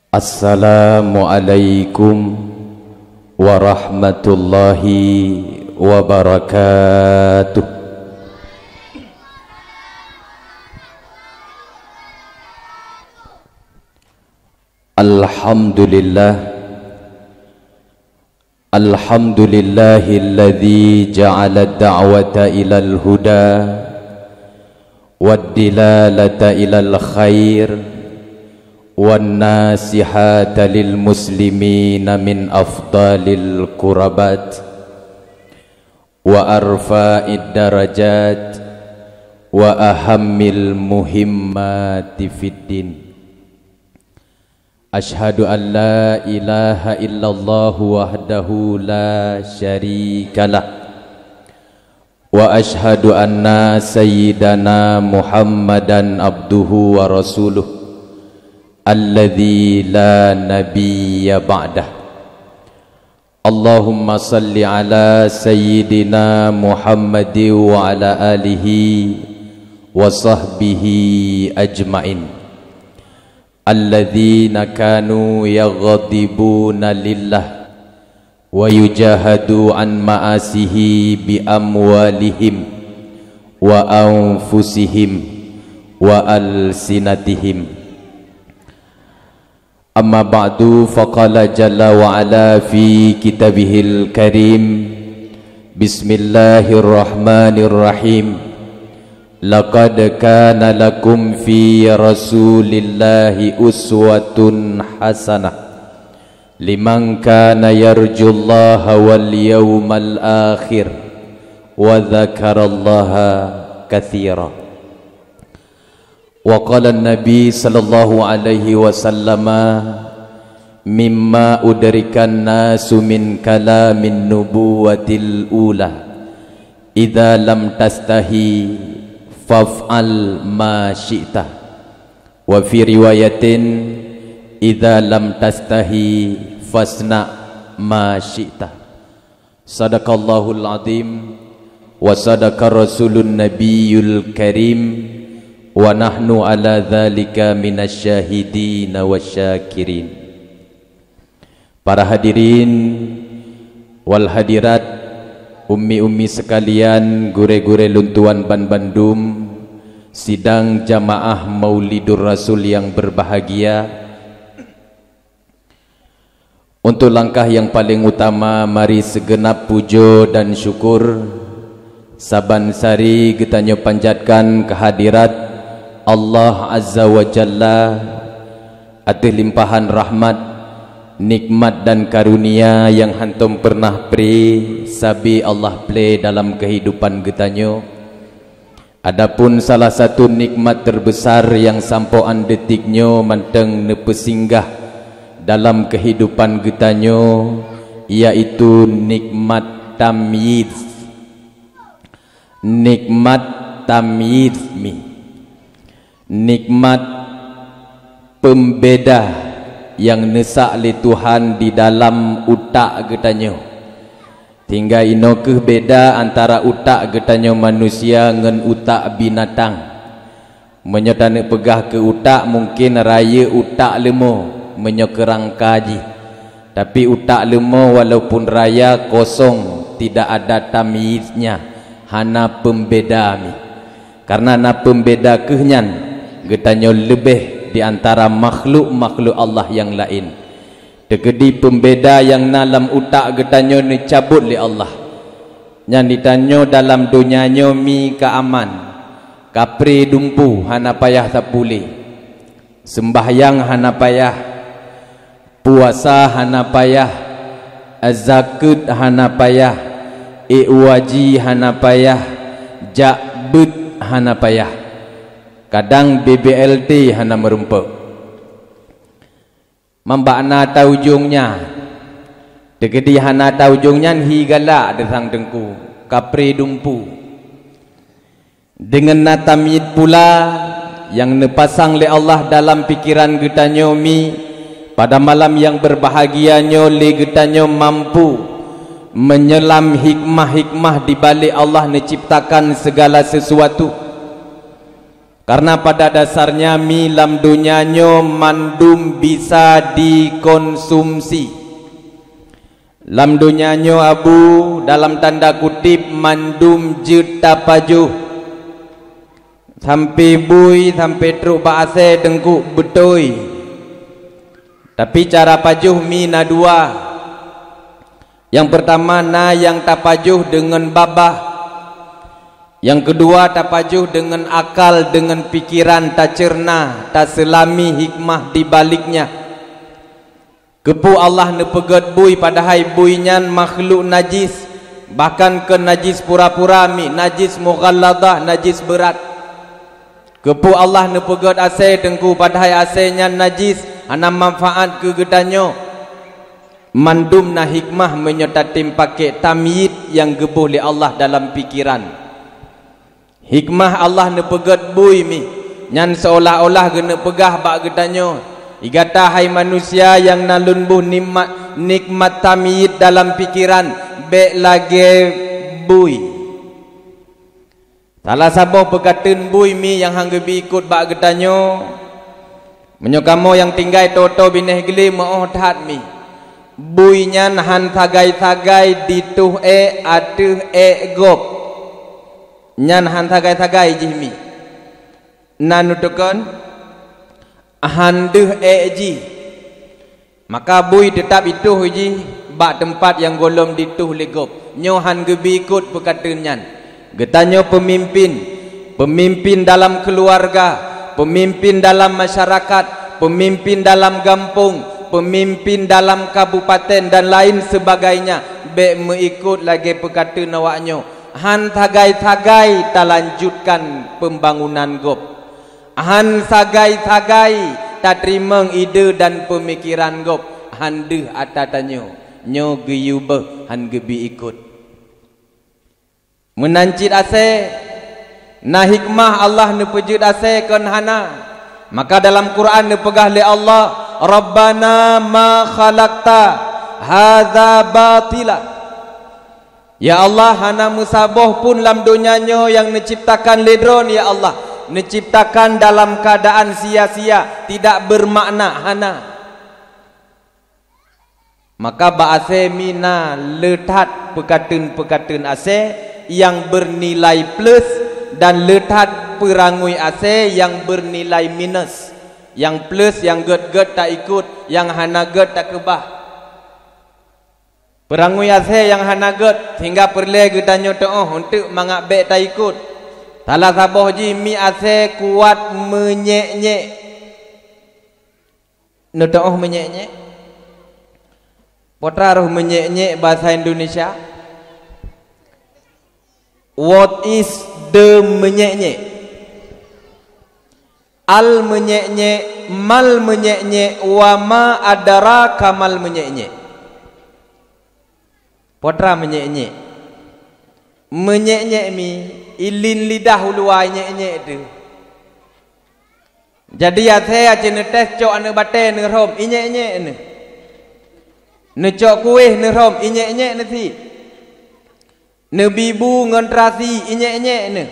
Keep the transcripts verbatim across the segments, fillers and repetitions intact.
Assalamualaikum warahmatullahi wabarakatuh. Alhamdulillah. Alhamdulillahilladzi ja'ala da'wata ilal huda wad dilalata ilal khair wan nasihata lil muslimina min afdalil qurbat wa arfa'id darajat wa ahammil muhimmati fid din. Asyhadu an la ilaha illallah wahdahu la syarikalah. Wa asyhadu anna sayyidana Muhammadan abduhu wa rasuluh, alladzi la nabiyya ba'dah. Allahumma salli ala sayyidina Muhammadin wa ala alihi wa sahbihi ajmain. Alladzina kanu yaghdibuna lillah wa yujahadu an ma'asihi bi amwalihim wa anfusihim wa alsinatihim. Amma ba'du, faqala jalla wa ala fi kitabihil karim, bismillahirrahmanirrahim. Laqad kana lakum fi Rasulillahi uswatun hasanah liman kana yarjullaha wal yaumal akhir wa dzakarallaha katsira. Wa qala Nabi sallallahu alaihi wasallama, mimma udrikan nasu min kalamin nubuwatil ula, idza lam tastahi faf'al ma syi'ta. Wa fi riwayatin, idza lam tastahi fasna ma syi'ta. Sadaqallahul azim wa sadaqa rasulun nabiyul karim wa nahnu ala dzalika minasy syahidin wasyakirin. Para hadirin wal hadirat, ummi-ummi sekalian, gurée-gurée lôn tuan ban bandum, sidang jamaah Maulidur Rasul yang berbahagia, untuk langkah yang paling utama, mari segenap pujoe dan syukur saban sari geutanyoe panjatkan keuhadirat Allah Azza wa Jalla ateueh limpahan rahmat, nikmat dan karunia nyang hántom peureunah pré sabe Allah plé dalam keuhidupan geutanyoe. Adapun salah satu nikmat teubesar nyang sampoe án detik nyoe mantong neupeusinggah dalam keuhidupan geutanyoe, yaitu nikmat tamyiz. Nikmat tamyiz mi. Nikmat peumbeda nyang neusak lé Tuhan di dalam utak geutanyoe. Tinggai inoe kheueh beda antara utak geutanyoe manusia ngon utak binatang. Meunyoe taneuk peugah keu utak, mungken rayeuk utak leumo meunyoe keu rangka jih. Tapi utak leumo walaupun raya, kosong, tidak ada tamyiznya, hana peumbeda mi. Karena na peumbeda kheueh nyan, geutanyoe leubeh di antara makhluk-makhluk Allah nyang laén. Teukeudi peumbeda nyang na lam utak geutanyoe neucabot lé Allah. Nyan ditanyoe dalam donya nyoe mi ka aman, kapré dumpu hana payah tapuléh, seumbahyang hana payah, puasa hana payah, zakeuet hana payah, ék u haji hana payah, jak beuet hana payah. Kadang B B L T hana meurumpok. Mambak na taujong nyan. Teukeudi hana taujong nyan hi galak deusang teungku, kapré dumpu. Deungon na tamyiz pula nyang neupasang lé Allah dalam pikeran geutanyoe mi, pada malam nyang beurbahagia nyoe lé geutanyoe mampu meunyelam hikmah-hikmah di balek Allah neuciptakan sigala sisuatu. Karena pada dasarnya mi lam donya nyoe mandum bisa dikonsumsi. Lam donya nyoe Abu, dalam tanda kutip, mandum jeuet tapajoh. Sampai bui, sampai trok bak asèe teungku beutôi. Tapi cara pajoh mi na dua. Nyang peurtama na nyang tapajoh deungon babah. Nyang keudua tapajoh deungon akal, deungon pikeran, taceurna, taseulami hikmah di baliknya. Keupeue Allah neupeugét bui padahai bui nyan makhluk najis, bahkan keu najis pura-pura mi, najis mughalladah, najis beurat. Keupeue Allah neupeugét asèe teungku padahai asèe nyan najis, hana manfaat keu geutanyoe. Mandum na hikmah meunyoe tatem paké tamyiz nyang geuboh lé Allah dalam pikeran. Hikmah Allah neupeugét bui mi, nyan seolah-olah geuneuk peugah bak geutanyoe, "I gata hai manusia nyang na lôn boh nikmat, nikmat tamyiz dalam pikeran, bèk lagèe bui." Salah saboh peukateun bui mi nyang han geubi ikot bak geutanyoe, meunyoe kamoe nyang tinggai tô-tô binéh glé meu'oh that mi, bui nyan han sagai-sagai ditoh èk ateueh èk gob. Nyan han sagai-sagai jih mi. Na neuteukon, han deuh èk jih. Maka bui teutab itoh jih bak teumpat nyang gohlom ditoh lé gob. Nyoe han geubi ikot peukateun nyan. Geutanyoe peumimpin, peumimpin dalam keuluwarga, peumimpin dalam masyarakat, peumimpin dalam gampông, peumimpin dalam kabupaten dan lain sebagainya, bèk meuikot lagèe peukateun awaknyoe. Han sagai-sagai talanjutkan peumbangunan gob. Han sagai-sagai tateurimong ide dan peumikeran gob. Han deuh ata tanyoe. Nyoe geuyue beuh han geubi ikot. Meunan cit asèe, na hikmah Allah neupeujeuet asèe kon hana. Maka dalam Quran neupeugah lé Allah, "Rabbana ma khalaqta hadza batila." Ya Allah, hana meusaboh pun lam donya nyoe nyang neuciptakan lé Droe, ya Allah. Neuciptakan dalam keuadaan sia-sia, tidak bermakna, hana. Maka bak asèe mi na le that peukateun-peukateun asèe nyang beunilai plus dan le that peurangui asèe nyang beunilai minus. Nyang plus nyang gèt-gèt taikot, nyang hana gèt takeubah. Peurangui asèe nyang hana gèt, sehingga peureulèe geutanyoe teu'oh eunteuk mangat bèk taikot. Salah saboh jih mi asèe kuat meunyèk-nyèk. Neuteu'oh meunyèk-nyèk? Peue teuma roh meunyèk-nyèk bahasa Indonesia? What is the meunyèk-nyèk? Al meunyèk-nyèk, mal meunyèk-nyèk, wa ma adraka mal meunyèk-nyèk. Peue teuma meunyèk-nyèk? Meunyèk-nyèk mi, ilin lidah u luwa nyèk-nyèk teuh. Jadi asèe aci neutés cok aneuk batèe neurhom, inyèk-nyèk neuh. Neucok kuéh neurhom, inyèk-nyèk neuh sit. Neubi bu ngon terasi, inyèk-nyèk neuh.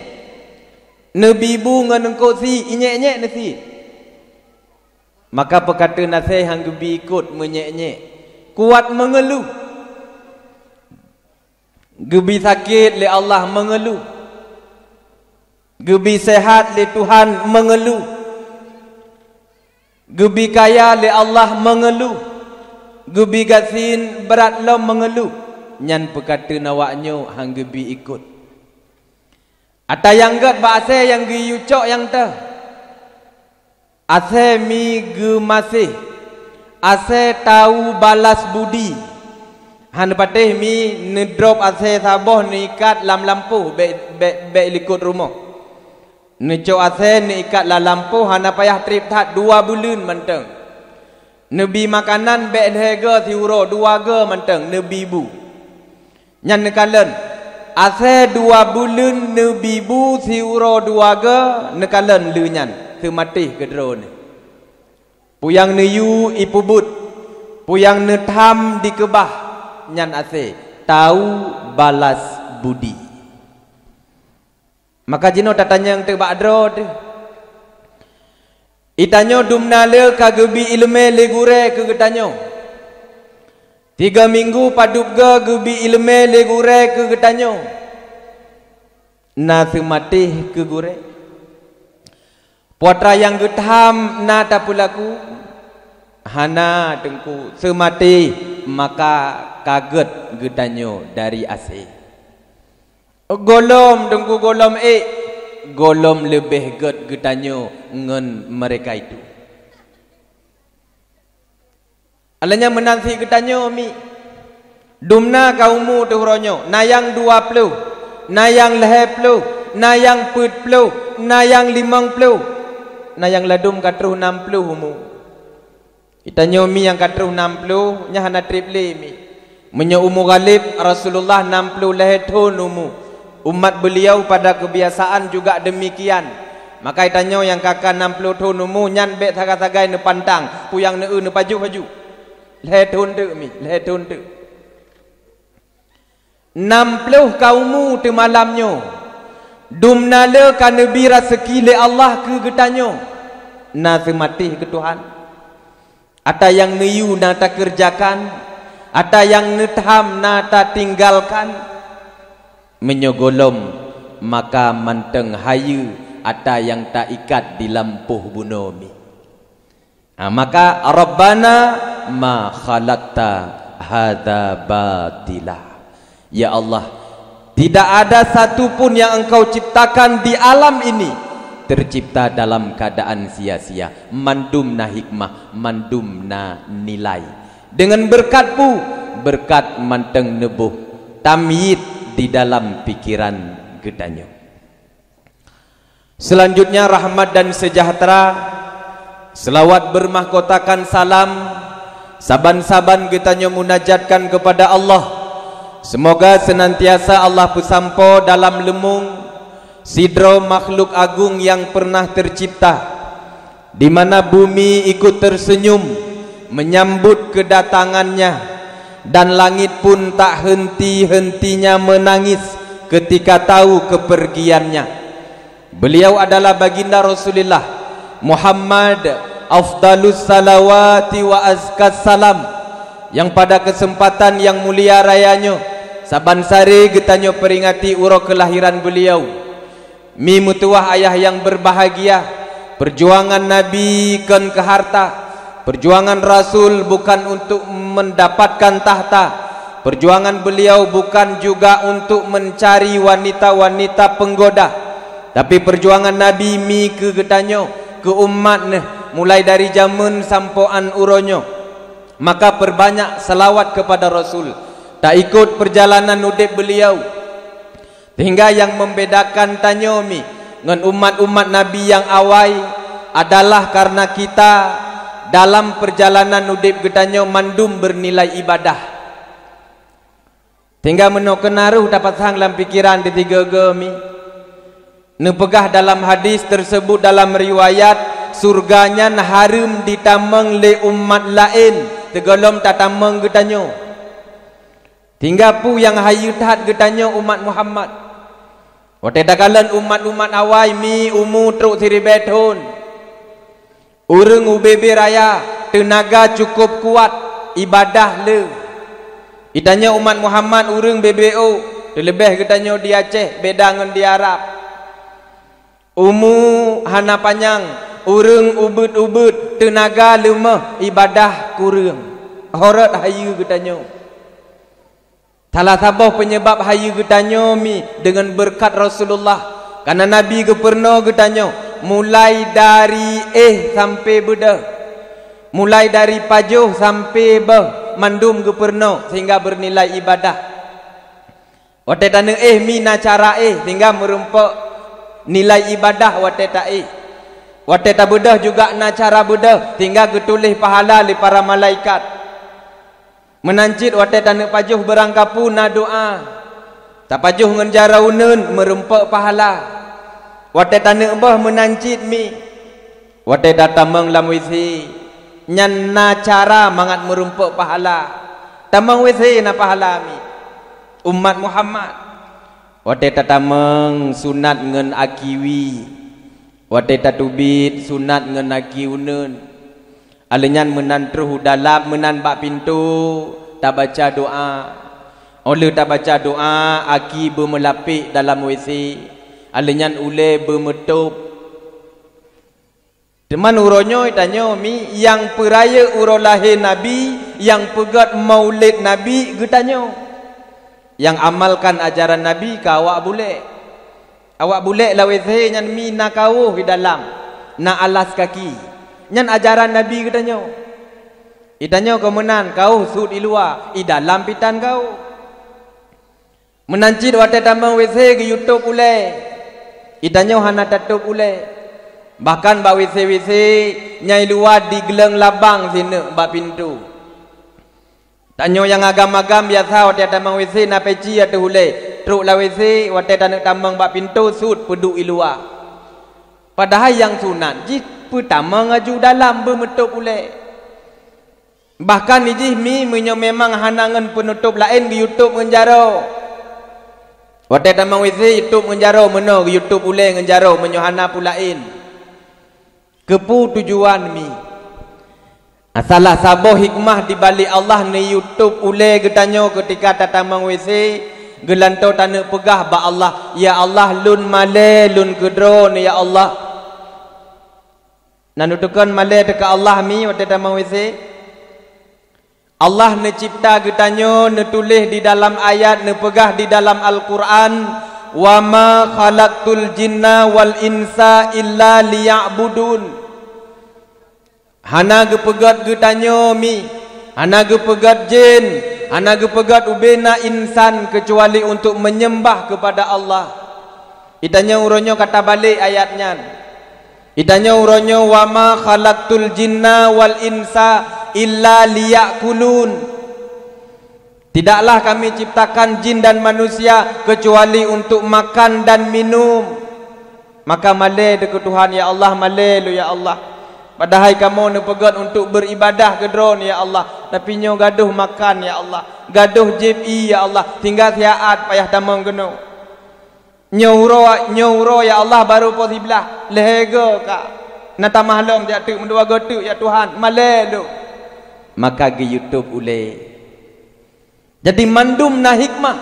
Neubi bu ngon eungkôt sit, inyèk-nyèk neuh sit. Maka peukateun asèe han geubi ikot meunyèk-nyèk. Kuat meungeuluh. Geubi sakét lé Allah meungeuluh. Geubi seuhat lé Tuhan meungeuluh. Geubi kaya lé Allah meungeuluh. Geubi gasien brat lom meungeuluh. Nyan peukateun awaknyoe han geubi ikot. Ata nyang gèt bak asèe nyang geuyue cok nyang teuh. Asèe mi geumaséh, asèe tahu balas budi. Hana patéh mi neudrop asèe saboh neuikat lam lampôh bèk, bèk, bèk likot rumoh. Neucok asèe neuikat lam lampôh hana payah trép that dua buleuen mantong. Neubi makanan bèk lhèe goe siuroe, dua goe mantong neubi bu. Nyan neukalon, asèe dua buleuen neubi bu siuroe dua goe neukalon lheueh nyan seumatéh keu droeneuh. Peue nyang neuyue ipeubuet, peue nyang neutham dikeubah, nyan asèe tahu balas budi. Maka jinoe tatanyong teuk bak droe teuh. Itanyoe dumna le ka geubi iéleumé lé gurée keu geutanyoe. Tiga minggu padub goe geubi iéleumé lé gurée keu geutanyoe. Na seumatéh keu gurée. Peue atra nyang geutham na tapeulaku? Hana, Teungku, seumatéh maka ka gét geutanyoe dari asée. Gohlom, Teungku, gohlom ék, gohlom leubeh gét geutanyoe ngon meureka itu. Alanya meunan sit geutanyoe mi. Dumna ka umu teuh uroe nyoe, na nyang dua ploh, na nyang lhée ploh, na nyang peuet ploh, na nyang limong ploh, na nyang ladum ka troh nam ploh umu. Geutanyoe mi nyang ka troh nam ploh, nyan hana treb lé mi. Meunyoe umu Ghalib, Rasulullah nam ploh lhée thon umu. Umat beuliau pada keubiasaan juga deumikian. Maka geutanyoe nyang ka-ka nam ploh thon umu nyan bék sagai-sagai neupantang, peue nyang neu-eu neupajoh laju. Lhée thon teuk mi, lhée thon teuk. Nam ploh ka umu teuh malam nyoe. Dumna le ka neubi raseuki lé Allah keu geutanyoe. Na seumatéh keu Tuhan. Ata nyang neuyue na takeureujakan, ata nyang neutham na tatinggalkan. Meunyoe gohlom, maka mantong hayeue ata nyang taikat di lampôh bunoe mi. Ha, maka, "Rabbana ma khalaqta hadza batila." Ya Allah, tidak ada satu pun yang Engkau ciptakan di alam ini tercipta dalam keadaan sia-sia. Mandum na hikmah, mandum na nilai. Dengan berkat-Mu, berkat mantong neuboh tamyiz di dalam pikiran geutanyoe. Selanjutnya, rahmat dan sejahtera, selawat bermahkotakan salam, saban-saban geutanyoe munajatkan kepada Allah. Semoga senantiasa Allah peusampoe dalam leumong sidroe makhluk agung yang pernah tercipta, di mana bumi ikut tersenyum menyambut kedatangannya, dan langit pun tak henti-hentinya menangis ketika tahu kepergiannya. Beliau adalah Baginda Rasulullah Muhammad, afdalus salawati wa azkas salam, yang pada kesempatan yang mulia raya nyoe, saban sare geutanyoe peringati uroe kelahiran beliau. Mi meutuwah ayah yang berbahagia, perjuangan Nabi kon keu harta, perjuangan Rasul bukan untuk mendapatkan tahta, perjuangan beliau bukan juga untuk mencari wanita-wanita penggoda, tapi perjuangan Nabi mi keu geutanyoe, keu umat neuh, mulai dari jameun sampoe 'an uroe nyoe. Maka perbanyak salawat kepada Rasul, taikot perjalanan udeb beliau. Sehingga nyang membedakan tanyoe mi ngon umat-umat Nabi nyang awai adalah karena kita dalam perjalanan udeb geutanyoe mandum bernilai ibadah. Sehingga meunoe keunaroh tapasang lam pikiran di tiga-tiga mi. Neupeugah dalam hadis tersebut dalam riwayat, surga nyan hareuem ditamong lé umat laén, teugohlom tatamong geutanyoe. Sehingga peue nyang hayeue that geutanyoe umat Muhammad. Watée takalon umat-umat awai mi umu trok siribée thon. Ureuëng u Bebe Raya teunaga cukup kuat, ibadah le. Geutanyoe umat Muhammad ureuëng Bebe O, teuleubeh geutanyoe di Aceh beda ngon di Arab. Umu hana panyang, ureuëng ubeuet-ubeuet teunaga leumah, ibadah kureueng. Horot hayeue geutanyoe. Salah saboh penyebab hayeue geutanyoe mi deungon beureukat Rasulullah, kareuna Nabi geupeurunoe geutanyoe mulai dari éh sampoe beudôh, mulai dari pajoh sampoe beuh mandum geupeurunoe sehingga beurnilai ibadah. Watée taneuk éh mi na cara éh sehingga meurumpok nilai ibadah watée taéh. Watée tabeudôh juga na cara beudôh sehingga geutuléh pahala lé para malaikat. Meunan cit watée taneuk pajoh beurangkapeue na doá. Tapajoh ngon jaroe uneuen meurumpok pahala. Watée taneuk beuh meunan cit mi. Watée tatamong lam WC, nyan na cara mangat meurumpok pahala. Tamong WC na pahala mi. Umat Muhammad. Watée tatamong sunat ngon akiwi. Watée tateubiet sunat ngon aki uneuen. Alheuh nyan meunan troh u dalam, meunan bak pintoe tabaca doa. Óh lheueh tabaca doa, aki beumeulapék dalam W C. Alheuh nyan ulée beumeutôb. Teuma uroe nyoe tanyoe mi nyang peurayeuk uroe lahé Nabi, nyang peugét maulid Nabi geutanyoe. Nyang amalkan ajaran Nabi ka awak bulek. Awak bulek lam W C nyan mi na kaôh di dalam, na alas kaki. Nyan ajaran Nabi geutanyoe. Di tanyoe keu meunan kaôh sut di luwa, di dalam pih tan kaôh. Meunan cit watée tamong W C geuyue tôb ulée. Di tanyoe hana tatôb ulée. Bahkan bak W C-W C nyang di luwa digleueng labang sineuk bak pintoe. Tanyoe nyang agam-agam biasa watée tamong W C na peci ateueh ulée, trok lam W C watée taneuk tamong bak pintoe sut peuduek di luwa. Padahai nyang sunat jih peutamong aju dalam beumeutôb ulée. Bahkan di jih mi meunyoe memang hana ngon peunutôb laén geuyue tôb ngon jaroe. Watée tamong W C tôb ngon jaroe meunoe geuyue tôb ulée ngon jaroe meunyoe hana peue laén. Keupeue tujuan mi? Salah saboh hikmah dibalik Allah neuyue tôb ulée geutanyoe keutika tatamong W C, geulantoe taneuk peugah bak Allah, "Ya Allah, lôn malée lôn keudroe nyoe ya Allah." Na neutukon malée teuka Allah mi watée tamong W C? Allah neucipta geutanyoe, neutuléh di dalam ayat, neupeugah di dalam Al-Qur'an, "Wa ma khalaqtul jinna wal insa illa liya'budun." Hana geupeugét geutanyoe mi, hana geupeugét jén, hana geupeugét ubena insan keucuali untuk menyembah kepada Allah. Di tanyoe uroe nyoe ka tabalek ayat nyan. Di tanyoe uroe nyoe, "Wa ma khalaqtul jinna wal insa illa liya'kulun." Tidaklah Kami ciptakan jin dan manusia kecuali untuk makan dan minum. Maka malée teuh keu Tuhan, "Ya Allah, malée lôn ya Allah. Padahai kamoe neupeugét untuk beuribadah keu Droeneuh ya Allah, tapi nyoe gadôh makan ya Allah, gadôh jieb ié ya Allah, tinggai siat payah tamong keunoe." Nyoe uroe, nyoe uroe ya Allah barô poh siblaih, lhée goe ka. Na tamah lom jak teuk, meudua goe teuk ya Tuhan, malée lôn. Maka geuyue tôb ulée. Jadi mandum na hikmah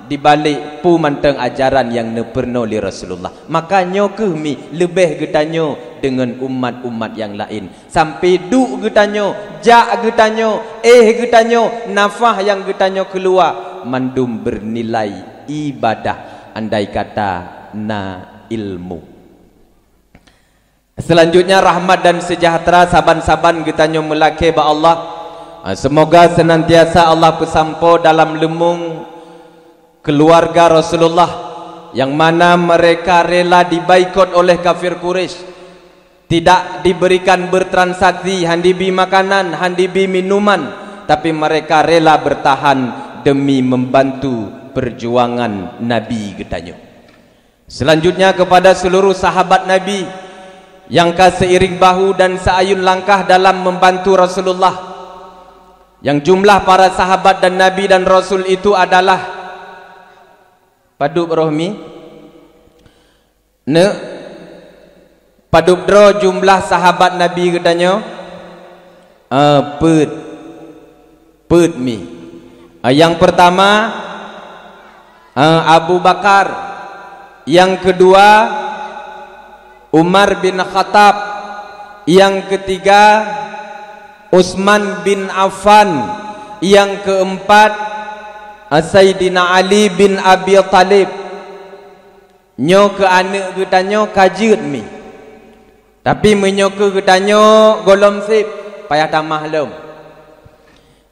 dibalik peue mantong ajaran nyang neupeurunoe lé Rasulullah. Maka nyoe kheueh mi leubeh geutanyoe deungon umat-umat nyang laén. Sampoe duek geutanyoe, jak geutanyoe, éh geutanyoe, nafah nyang geutanyoe keuluwa, mandum beunilai ibadah andai kata na ilmu. Seulanjutnya, rahmat dan seujahteura saban-saban geutanyoe meulakée bak Allah. Seumoga seunantiasa Allah peusampoe dalam leumong keuluwarga Rasulullah, nyang mana meureka rela dibaikot oleh kafir Quraisy, tidak diberikan bertransaksi, han dibi makanan, han dibi minuman, tapi meureka rela beurtahan deumi meumbantu peujuangan Nabi geutanyoe. Seulanjutnya, kepada seuluruh sahabat Nabi nyang ka seiring bahu dan seuayun langkah dalam meumbantu Rasulullah, nyang jumlah para sahabat dan Nabi dan Rasul itu adalah padub roh mi? Neuk padub droe jumlah sahabat Nabi geutanyoe? Eh, peuet. Peuet mi. Eh, nyang peurtama, eh, Abu Bakar. Nyang keudua, Umar bin Khattab. Nyang keutiga, Utsman bin Affan. Nyang keueumpat, eh, Saidina Ali bin Abi Thalib. Nyoe keu aneuëk geutanyoe ka jeuet mi. Tapi meunyoe keu geutanyoe gohlom seb, payah tamah lom.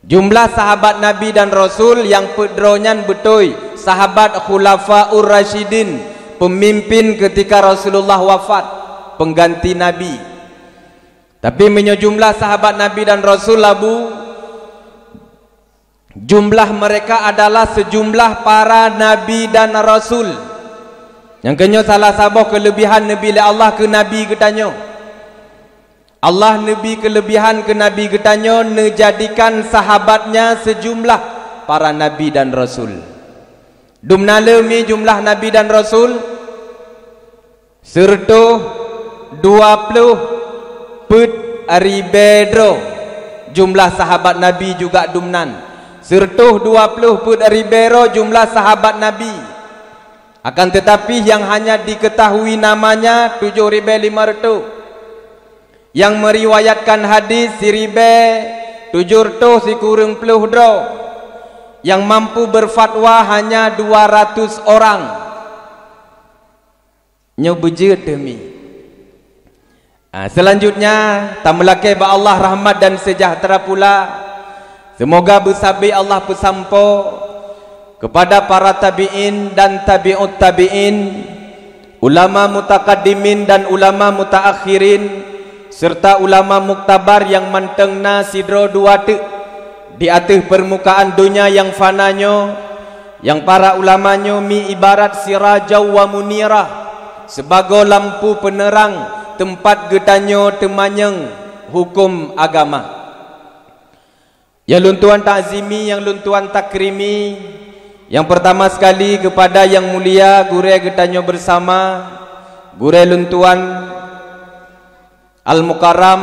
Jumlah sahabat Nabi dan Rasul nyang peuet droe nyan beutôi sahabat Khulafaur Rasyidin, peumimpin keutika Rasulullah wafat, peungganti Nabi. Tapi meunyoe jumlah sahabat Nabi dan Rasul labu, jumlah mereka adalah sejumlah para nabi dan rasul. Nyang keunyoe salah saboh keuleubihan neubi lé Allah keu nabi geutanyoe. Allah neubi keuleubihan keu nabi geutanyoe neujadikan sahabatnya sejumlah para nabi dan rasul. Dumna le mi jumlah nabi dan rasul? Seureutôh Dua ploh peuet ribée droe jumlah sahabat Nabi juga dumnan. Seureutôh dua ploh peuet ribée droe jumlah sahabat Nabi. Akan tetapi, yang hanya diketahui namanya tujoh ribée lima reutôh. Yang meriwayatkan hadis siribée tujoh reutôh sikureueng ploh droe. Yang mampu berfatwa hanya dua ratus orang. Nyoe beujeuet demi. Ah, selanjutnya, tameulakée bak Allah rahmat dan sejahtera pula. Semoga beusabe Allah peusampoe kepada para tabi'in dan tabi'ut tabi'in, ulama mutakaddimin dan ulama mutaakhirin, serta ulama muktabar nyang mantong na sidroe dua teuk di ateueh peurmukaan donya nyang fana nyoe, nyang para ulama nyoe mi ibarat sirajau wa munirah, sibagoe lampu peuneurang teumpat geutanyoe teumanyong huköm agama. Nyang lôn tuan takzimi, nyang lôn tuan takrimi, nyang peurtama sekali keupada nyang mulia gurée geutanyoe beusama, gurée lôn tuan Al-Mukarram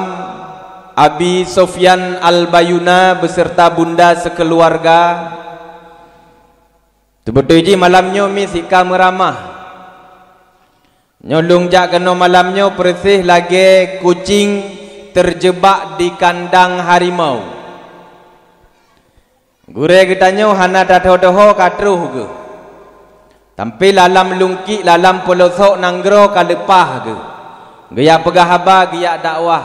Abi Sofyan Al-Bayuna beserta bunda sekeluarga. Teubeutôi jih malam nyoe mi sika meuramah. Nyoe lôn jak keunoe malam nyoe peureuseh lagée kucing terjebak di kandang harimau. Gurée geutanyoe hana tatho-tho ka troh geuh. Sampoe lalam lungkiek lalam peulosok nanggroe ka leupah geuh. Geujak peugah haba, geujak dakwah.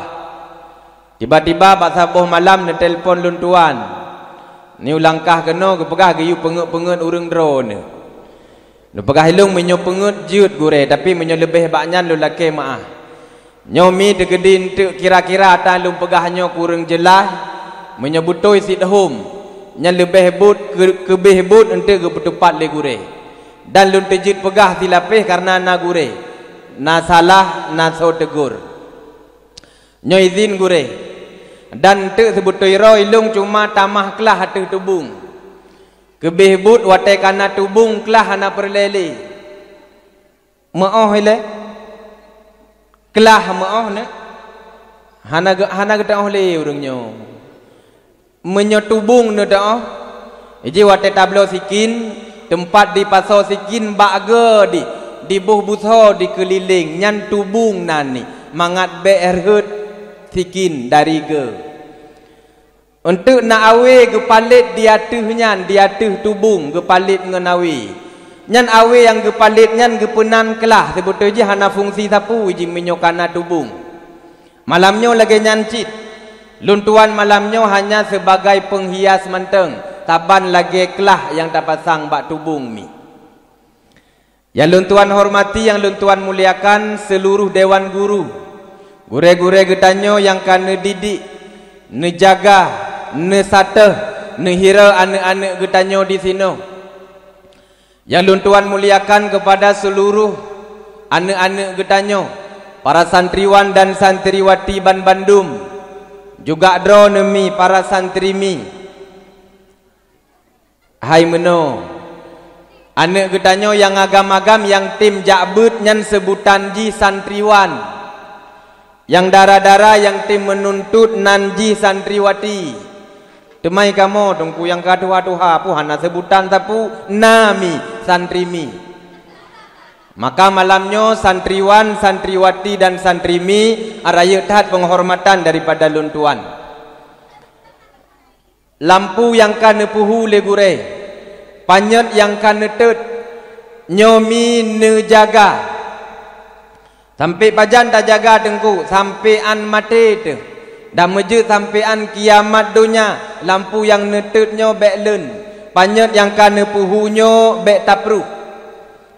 Tiba-tiba bak saboh malam neutelepon lôn tuan. Nyoe langkah keunoe geupeugah geuyue peungeuet-peungeuet ureuëng droeneuh. Lôn peugah ilong meunyoe peungeuet jeuet gurée, tapi meunyoe leubeh bak nyan lôn lakée meuáh. Nyoe mi teukeudi eunteuk kira-kira ata lôn peugah nyoe kureueng jeulaih, meunyoe beutôi sidhom, nyan leubeh buet keu-, keubeh buet eunteuk geupeuteupat lé gurée. Dan lôn teujeuet peugah silapeh kareuna na gurée, na salah, na soe teugor. Nyoe idhin gurée, dan eunteuk seubeutôi droe ilong cuma tamah klah ateueh tubong. Keubeh buet watée kana tubong klah hana peureulée lé. Meu'oh ilée? Klah meu'oh nyoe? Hana geu-, hana geuteu'oh lé ureuëng nyoe. Meunyoe tubong neuteu'oh, jih watée tabloe sikin, teumpat dipasoe sikin bak geu di, diboh busoe dikeulileng, nyan tubong nan ni, mangat bék rhot sikin dari geu. Eunteuk na awé geupalet di ateueh nyan, di ateueh tubong geupalet ngon awé. Nyan awé nyang geupalet nyan geupeunan klah, seubeutôi jih hana fungsi sapeue jih meunyoe kana tubong. Malam nyoe lagée nyan cit, lôn tuan malam nyoe hanya seubagai peunghias mantong, saban lagée klah nyang tapasang bak tubong mi. Nyang lôn tuan hormati, nyang lôn tuan muliakan seuluruh dewan guru, gurée-gurée geutanyoe nyang ka neudidik, neujaga, neusatéh, neuhira aneuëk-aneuëk geutanyoe disinoe. Nyang lôn tuan muliakan keupada seuluruh aneuëk-aneuëk geutanyoe, para santriwan dan santriwati banbandum, juga droeneuh mi para santri mi. Hai meunoe, aneuëk geutanyoe nyang agam-agam nyang tem jak beuet nyan seubutan jih santriwan. Nyang dara-dara nyang tem meununtot nan jih santriwati. Teumai kamoe teungku nyang ka tuha-tuha, peue hana seubutan sapeue, na mi, santri mi. Maka malam nyoe santriwan, santriwati dan santri mi, rayeuk that peunghormatan daripada lôn tuan. Lampu nyang ka neupeuhu lé gurée, panyöt nyang ka neutot, nyoe mi neujaga. Sampoe pajan tajaga teungku? Sampoe án maté teuh. Dan meujeuet sampoe án kiamat donya, lampu nyang neutot nyoe bék leuen, panyöt nyang ka neupeuhu nyoe bék tapruh.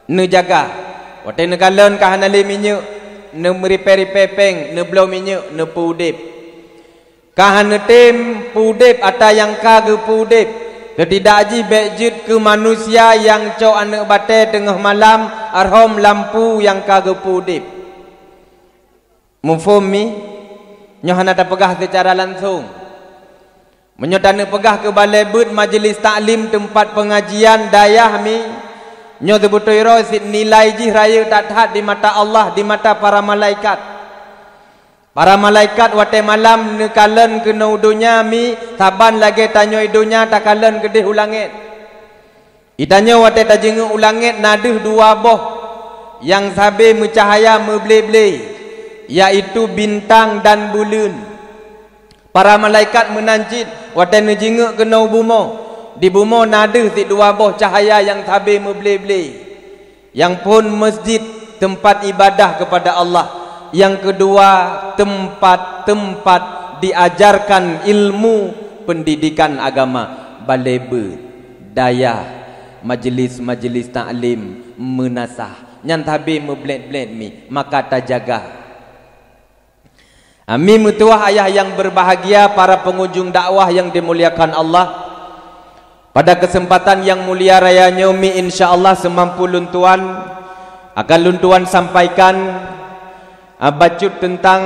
Neujaga. Watée neukalon ka hana lé minyeuk, neumeuripée-ripée péng, neubloe minyeuk, neupeuudeb. Ka hana tem peuudeb ata nyang ka geupeuudeb, seutidak jih bék jeuet keu manusia nyang cok aneuëk batée teungoh malam, arhom lampu nyang ka geupeuudeb. Muphom mi? Nyoe hana tapeugah seucara langsong. Meunyoe taneuk peugah keu balée beuet majelis taklim teumpat peungajian dayah mi, nyoe seubeutôi droe cit nilai jih rayeuk that-that di mata Allah, di mata para malaikat. Para malaikat watée malam neukalon keunoe u donya mi saban lagée tanyoe i donya takalon keudeh u langét. Di tanyoe watée tajeungeuk u langét na deuh dua boh nyang sabe meucahya meuble-ble, yaitu bintang dan buleuen. Para malaikat meunan cit watée neujeungeuk keunoe u bumoe, di bumoe na deuh sidua boh cahya nyang sabe meuble-ble. Nyang phon masjid, teumpat ibadah kepada Allah. Nyang keudua, teumpat-teumpat diajarkan ilmu pendidikan agama, balée beuet, dayah, majelis-majelis taklim, meunasah. Nyan sabe meublét-blét mi, maka tajaga. Ami meutuwah ayah nyang berbahagia, para pengunjung dakwah nyang dimuliakan Allah. Pada kesempatan nyang mulia raya nyoe mi, insya Allah seumampu lôn tuan akan lôn tuan sampaikan, ah, bacut teuntang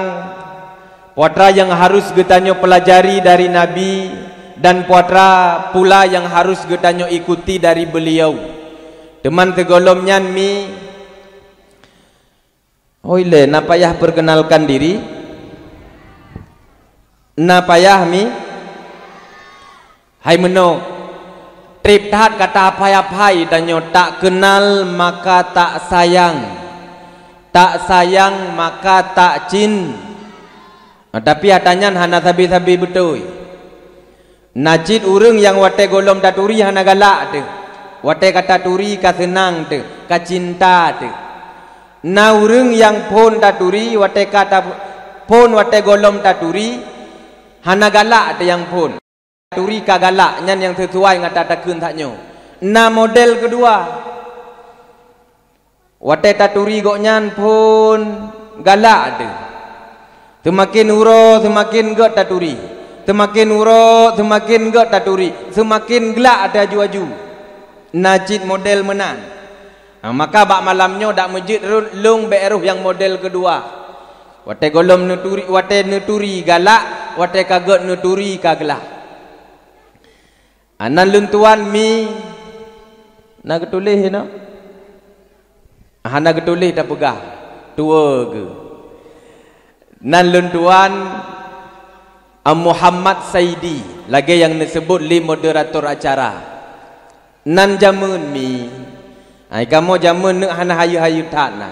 peue nyang harus geutanyoe peulajari dari Nabi dan peue pula nyang harus geutanyoe ikuti dari beliau. Teuma sigohlom nyan mi, Hoi lé, na payah perkenalkan diri? Na payah mi? Hai meunoe, treb that kata aphai-aphai tanyoe, tak kenal maka tak sayang, tak sayang maka tak cin. Nah, tapi ata nyan hana sabe-sabe beutôi. Na cit ureuëng nyang watée gohlom taturi hana galak teuh, watée ka taturi ka seunang teuh, ka cinta teuh. Na ureuëng nyang phon taturi watée ka ta-, phon watée gohlom taturi hana galak teuh nyang phon. Taturi ka galak, nyan nyang sisuai ngon ata takheun that nyoe. Na model keudua. Watée taturi gobnyan phon galak teuh. Seumaken uroe seumaken gét taturi. Seumaken uroe seumaken gét taturi. Seumaken glak teuh aju-aju. Na cit model meunan. Nah, maka bak malam nyoe dak meujeuet rot lôn bék roh nyang model keudua. Watée gohlom neuturi, watée neuturi galak, watée ka gét neuturi ka glak. Ah, nan lôn tuan mi na geutuléh inoe? Hana geutuléh tapeugah, tuwoe geuh. Nan lôn tuan, ah, Muhammad Saidi, lagée nyang neuseubut lé moderator acara. Nan jameun mi, hai kamoe jameun neuk hana hayeue-hayeue that na.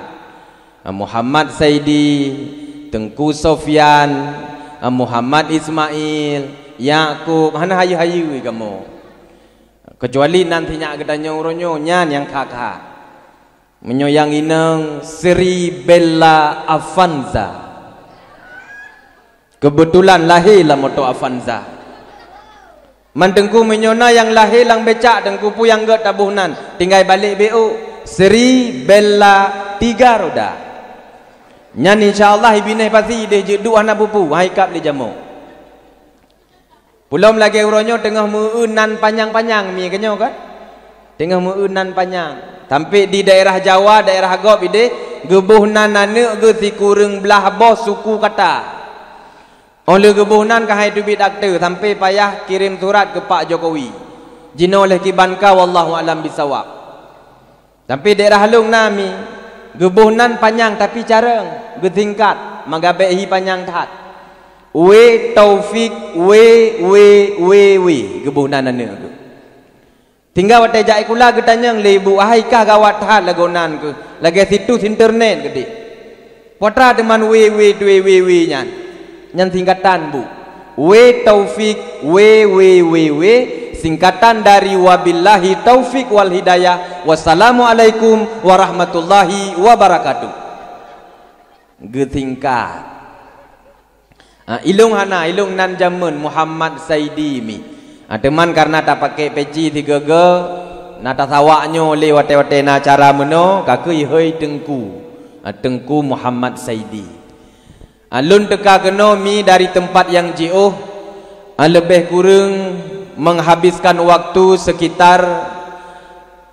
Ah, Muhammad Saidi, Teungku Sofyan, ah, Muhammad Ismail, Yakub, hana hayeue-hayeue kamoe. Keucuali nan sinyak geutanyoe uroe nyoe, nyan nyang kha-kha. Meunyoe nyang inong Sri Bella Avanza. Keubeutulan lahé lam moto Avanza. Man Teungku meunyoe na nyang lahé lam becak Teungku peue nyang gét taboh nan, tinggai balek bék ôk, Sri Bella tiga roda. Nyan insya Allah ibinéh pasi ideh jeuet duek hana peue-peue, hai kab lé jamoe. Peulom lagée uroe nyoe teungoh meu-eu nan panyang-panyang mi keunyoe kan? Teungoh meu-eu nan panyang. Sampai di daerah Jawa, daerah gob ideh, geuboh nan aneuëk geuh sikureueng blaih boh suku kata. Óh lheueh geuboh nan ka hai teubiet akte sampai payah kirém surat keu Pak Jokowi. Jinoe lheueh kiban ka wallahu a'lam bisawab. Sampai daerah lôn na mi, geuboh nan panyang tapi carông, geusingkat, meugabe hi panyang that. We Taufik, we, we, we, we, geuboh nan aneuëk geuh. Tinggai watée jak sikula geutanyong lé ibu, "Hai kah gawat that lagoe nan keuh, lagée situs internet geude." Peue teuma we, we, we, we, we nyan? Nyan singkatan, Bu. We Taufik, we, we, we, we, singkatan dari wabillahi taufik wal hidayah. Wassalamualaikum warahmatullahi wabarakatuh. Geusingkat. Ah, ilong hana, ilong nan jameun Muhammad Saidi mi. Ah, teuma kareuna tapake peci sigoe-goe, na tasawak nyoe lé watée-watée na acara meunoe, ka keuh ihôi Teungku. Ah, Teungku Muhammad Saidi. Ah, lôn teuka keunoe mi dari teumpat nyang jiôh, ah, leubeh kureueng menghabiskan waktu sekitar,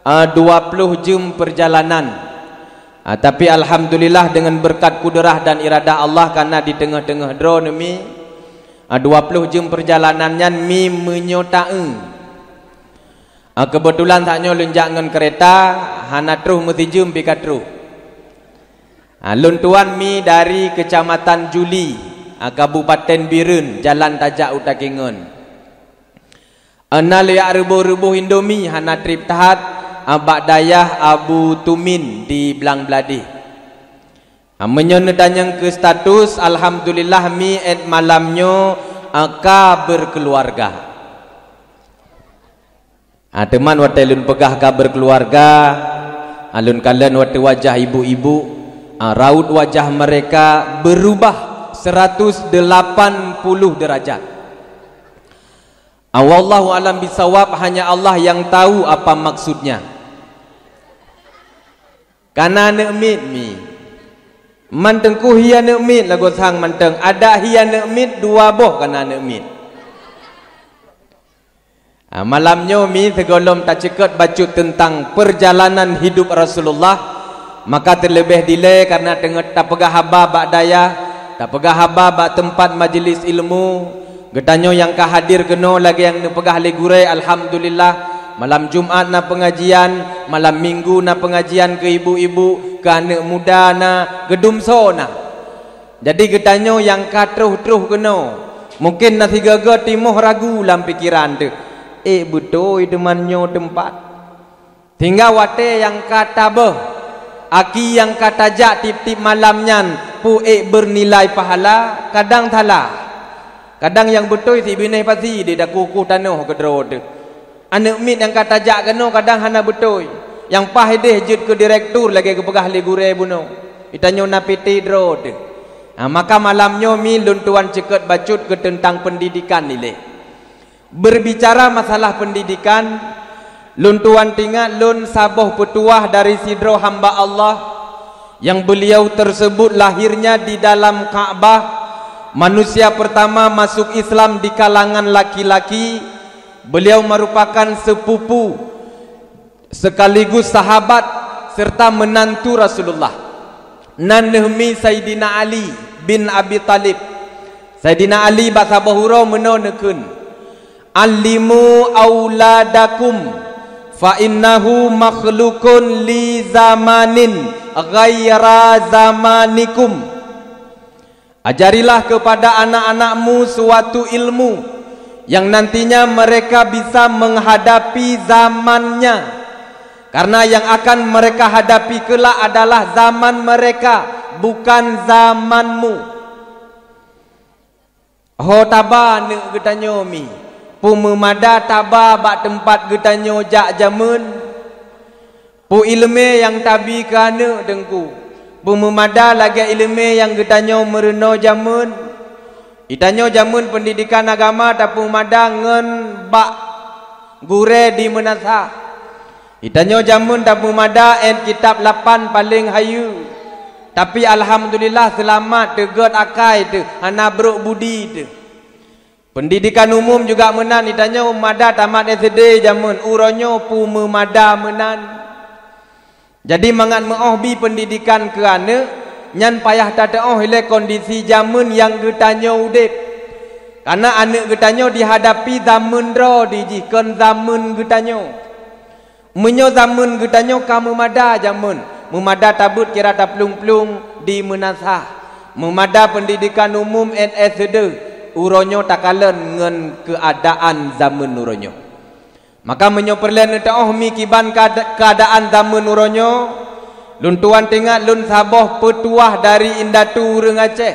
ah, dua ploh jeuem perjalanan. Ah, tapi alhamdulillah, deungon beureukat kudrah dan iradah Allah, kareuna di teungoh-teungoh droeneuh mi, ah, dua ploh jeuem peurjalanan nyan mi meunyoe taeu. Ah, keubeutulan saat nyoe lôn jak ngon keureta, hana troh meusijeuem pih ka troh. Ah, lôn tuan mi dari Keucamatan Juli, a, Kabupaten Bireuen, jalan tajak u Takengon. A, na lheueh jak reuboh-reuboh Indomie hana treb that, a, bak dayah Abu Tumin di Blang Bladeh. A, meunyoe neutanyong keu status, alhamdulillah mi 'et malam nyoe, a, ka berkeluarga. Ha, teuma watée lôn peugah ka berkeluarga, ha, lôn kalon watée wajah ibu-ibu, ha, raut wajah mereka berubah seratus delapan puluh derajat. Ha, wallahu alam bisawab, hanya Allah yang tahu apa maksudnya. Kana aneuk miet mi. Man teungku hi aneuk miet lagoe sang mantong, adak hi aneuk miet dua boh kana aneuk miet. Ha, malam nyoe mi sigohlom taceukot bacut teuntang peurjalanan hidup Rasulullah, maka teuleubeh dilée kareuna teungoh tapeugah haba bak dayah, tapeugah haba bak teumpat majeulis ilmu, geutanyoe nyang ka hadir keunoe lagée nyang neupeugah lé gurée, alhamdulillah, malam Jumat na peungajian, malam Minggu na peungajian keu ibu-ibu, keu aneuk muda na, keu dumsoe na. Jadi geutanyoe nyang ka troh-troh keunoe, mungken na sigoe-goe timoh ragu lam pikeran teuh, "Ék beutôi teuma nyoe teumpat?" Sehingga watée nyang ka taböh, aki nyang ka tajak tieb-tieb malam nyan, peue ék beunilai pahala, kadang salah. Kadang nyang beutôi sibinéh pasi di daku-ku tanoh keudroe teuh. Aneuk miet nyang ka tajak keunoe kadang hana beutôi. Nyang paih ideh jeuet keu direktur lagée geupeugah lé gurée bunoe. Geutanyoe na P T droe teuh. Ha, maka malam nyoe mi lôn tuan ceukot bacut keu teuntang peundidikan ilée. Berbicara masalah peundidikan, lôn tuan teuingat lôn saboh peutuwah dari sidroe hamba Allah nyang beuliau teusebut lahirnya di dalam Ka'bah, manusia pertama masuk Islam di kalangan laki-laki. Beuliau meurupakan seupupu sekaligus sahabat serta meunantu Rasulullah. Nan neuh mi Saidina Ali bin Abi Thalib. Saidina Ali bak saboh uroe meunoe neukheun, "Allimu auladakum fa innahu makhluqun li zamanin ghaira zamanikum." Ajarilah kepada anak-anakmu suatu ilmu yang nantinya mereka bisa menghadapi zamannya, karena yang akan mereka hadapi kelak adalah zaman mereka, bukan zamanmu. Ho taba aneuk geutanyoe mi, peue meumada taba bak teumpat geutanyoe jak jameun? Peue iéleumé nyang tabi keu aneuk teungku? Peue meumada lagée iéleumé nyang geutanyoe meurunoe jameun? Geutanyoe jameun peundidekan agama tapeumada ngon bak gurée di meunasah. Geutanyoe jameun tapeumada 'et kitab lapan paleng hayeue. Tapi alhamdulillah seulamat teugét akai teuh, hana brok budi teuh. Peundidekan umum juga meunan, geutanyoe mada tamat S D jameun, uroe nyoe peue meumada meunan. Jadi mangat meu'oh bi peundidekan keu aneuk, nyan payah tateu'oh ilée kondisi jameun nyang geutanyoe udeb. Kareuna aneuk geutanyoe dihadapi zameun droe di jih kon zameun geutanyoe. Meunyoe zameun geutanyoe ka meumada jameun, meumada tabeuet kira taplueng-plueng di meunasah, meumada peundidekan umum 'et S D, uroe nyoe takalon ngon keuadaan zameun uroe nyoe. Maka meunyoe peureulée neuteu'oh mi kiban keada-, keuadaan zameun uroe nyoe, lôn tuan teuingat lôn saboh peutuwah dari indatu ureuëng Aceh.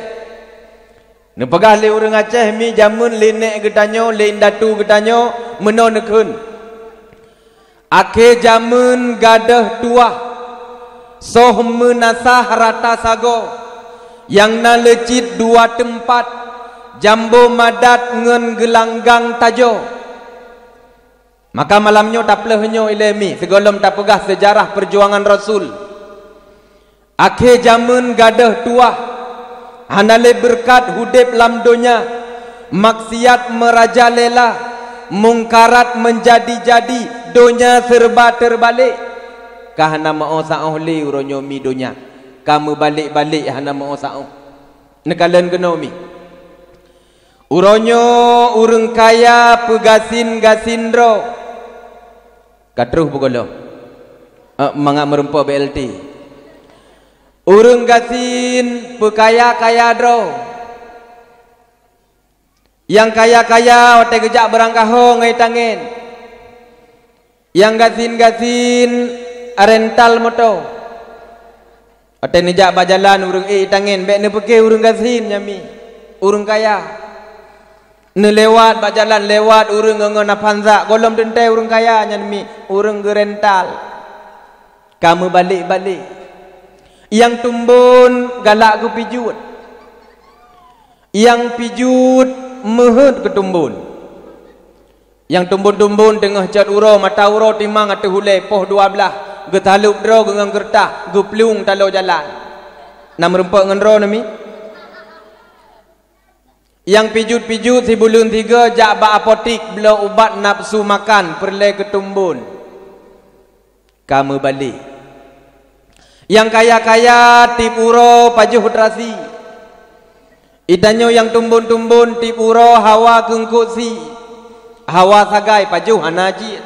Neupeugah lé ureuëng Aceh mi jameun lé nék geutanyoe, lé indatu geutanyoe meunoe neukheun, "Akhé jameun gadôh tuwah, soh meunasah rata sagoe, nyang na leucit dua teumpat, jambo madat ngon geulanggang tajoe." Maka malam nyoe tapleueh nyoe ilée mi sigohlom tapeugah seujarah peujuangan Rasul. Akhé jameun gadôh tuwah, hana lé beureukat udeb lam donya, maksiat meurajalela, mungkarat meunjadi-jadi, donya seureuba teurbalek. Ka hana meu'oh saôh lé uroe nyoe mi donya, ka meubalek-balek hana meu'oh saôh. Neukalon keunoe mi. Uroe nyoe ureuëng kaya peugasien-gasien droe. Ka troh beugohlom. Eh, mangat meurumpok B L T. Ureuëng gasien peukaya-kaya droe. Nyang kaya-kaya watée geujak beurangkaho ngon ié tangen. Nyang gasien-gasien rental moto. Watée neujak bak jalan ureuëng ék ié tangen, bék neupeuké ureuëng gasien nyan mi, ureuëng kaya. Neulewat bak jalan, lewat ureuëng ngon, ngon Avanza, gohlom teuntée ureuëng kaya nyan mi, ureuëng geurental. Ka meubalek-balek. Nyang tumbon galak geupijuet. Nyang pijuet meuheuet keu tumbon. Nyang tumbon-tumbon teungoh cot uroe, mata uroe timang ateueh ulée, poh dua blaih, geutalop droe geuh ngon keureutah, geuplueng taloe jalan. Na meurumpok ngon droe nyan mi? Nyang pijuet-pijuet sibuleuen sigoe jak bak apotik bloe ubat nafsu makan peureulée keu tumbon. Ka meubalek. Nyang kaya-kaya tieb uroe pajoh terasi. Geutanyoe nyang tumbon-tumbon tieb uroe hawa keu eungkôt sie, hawa sagai pajoh hana jeuet.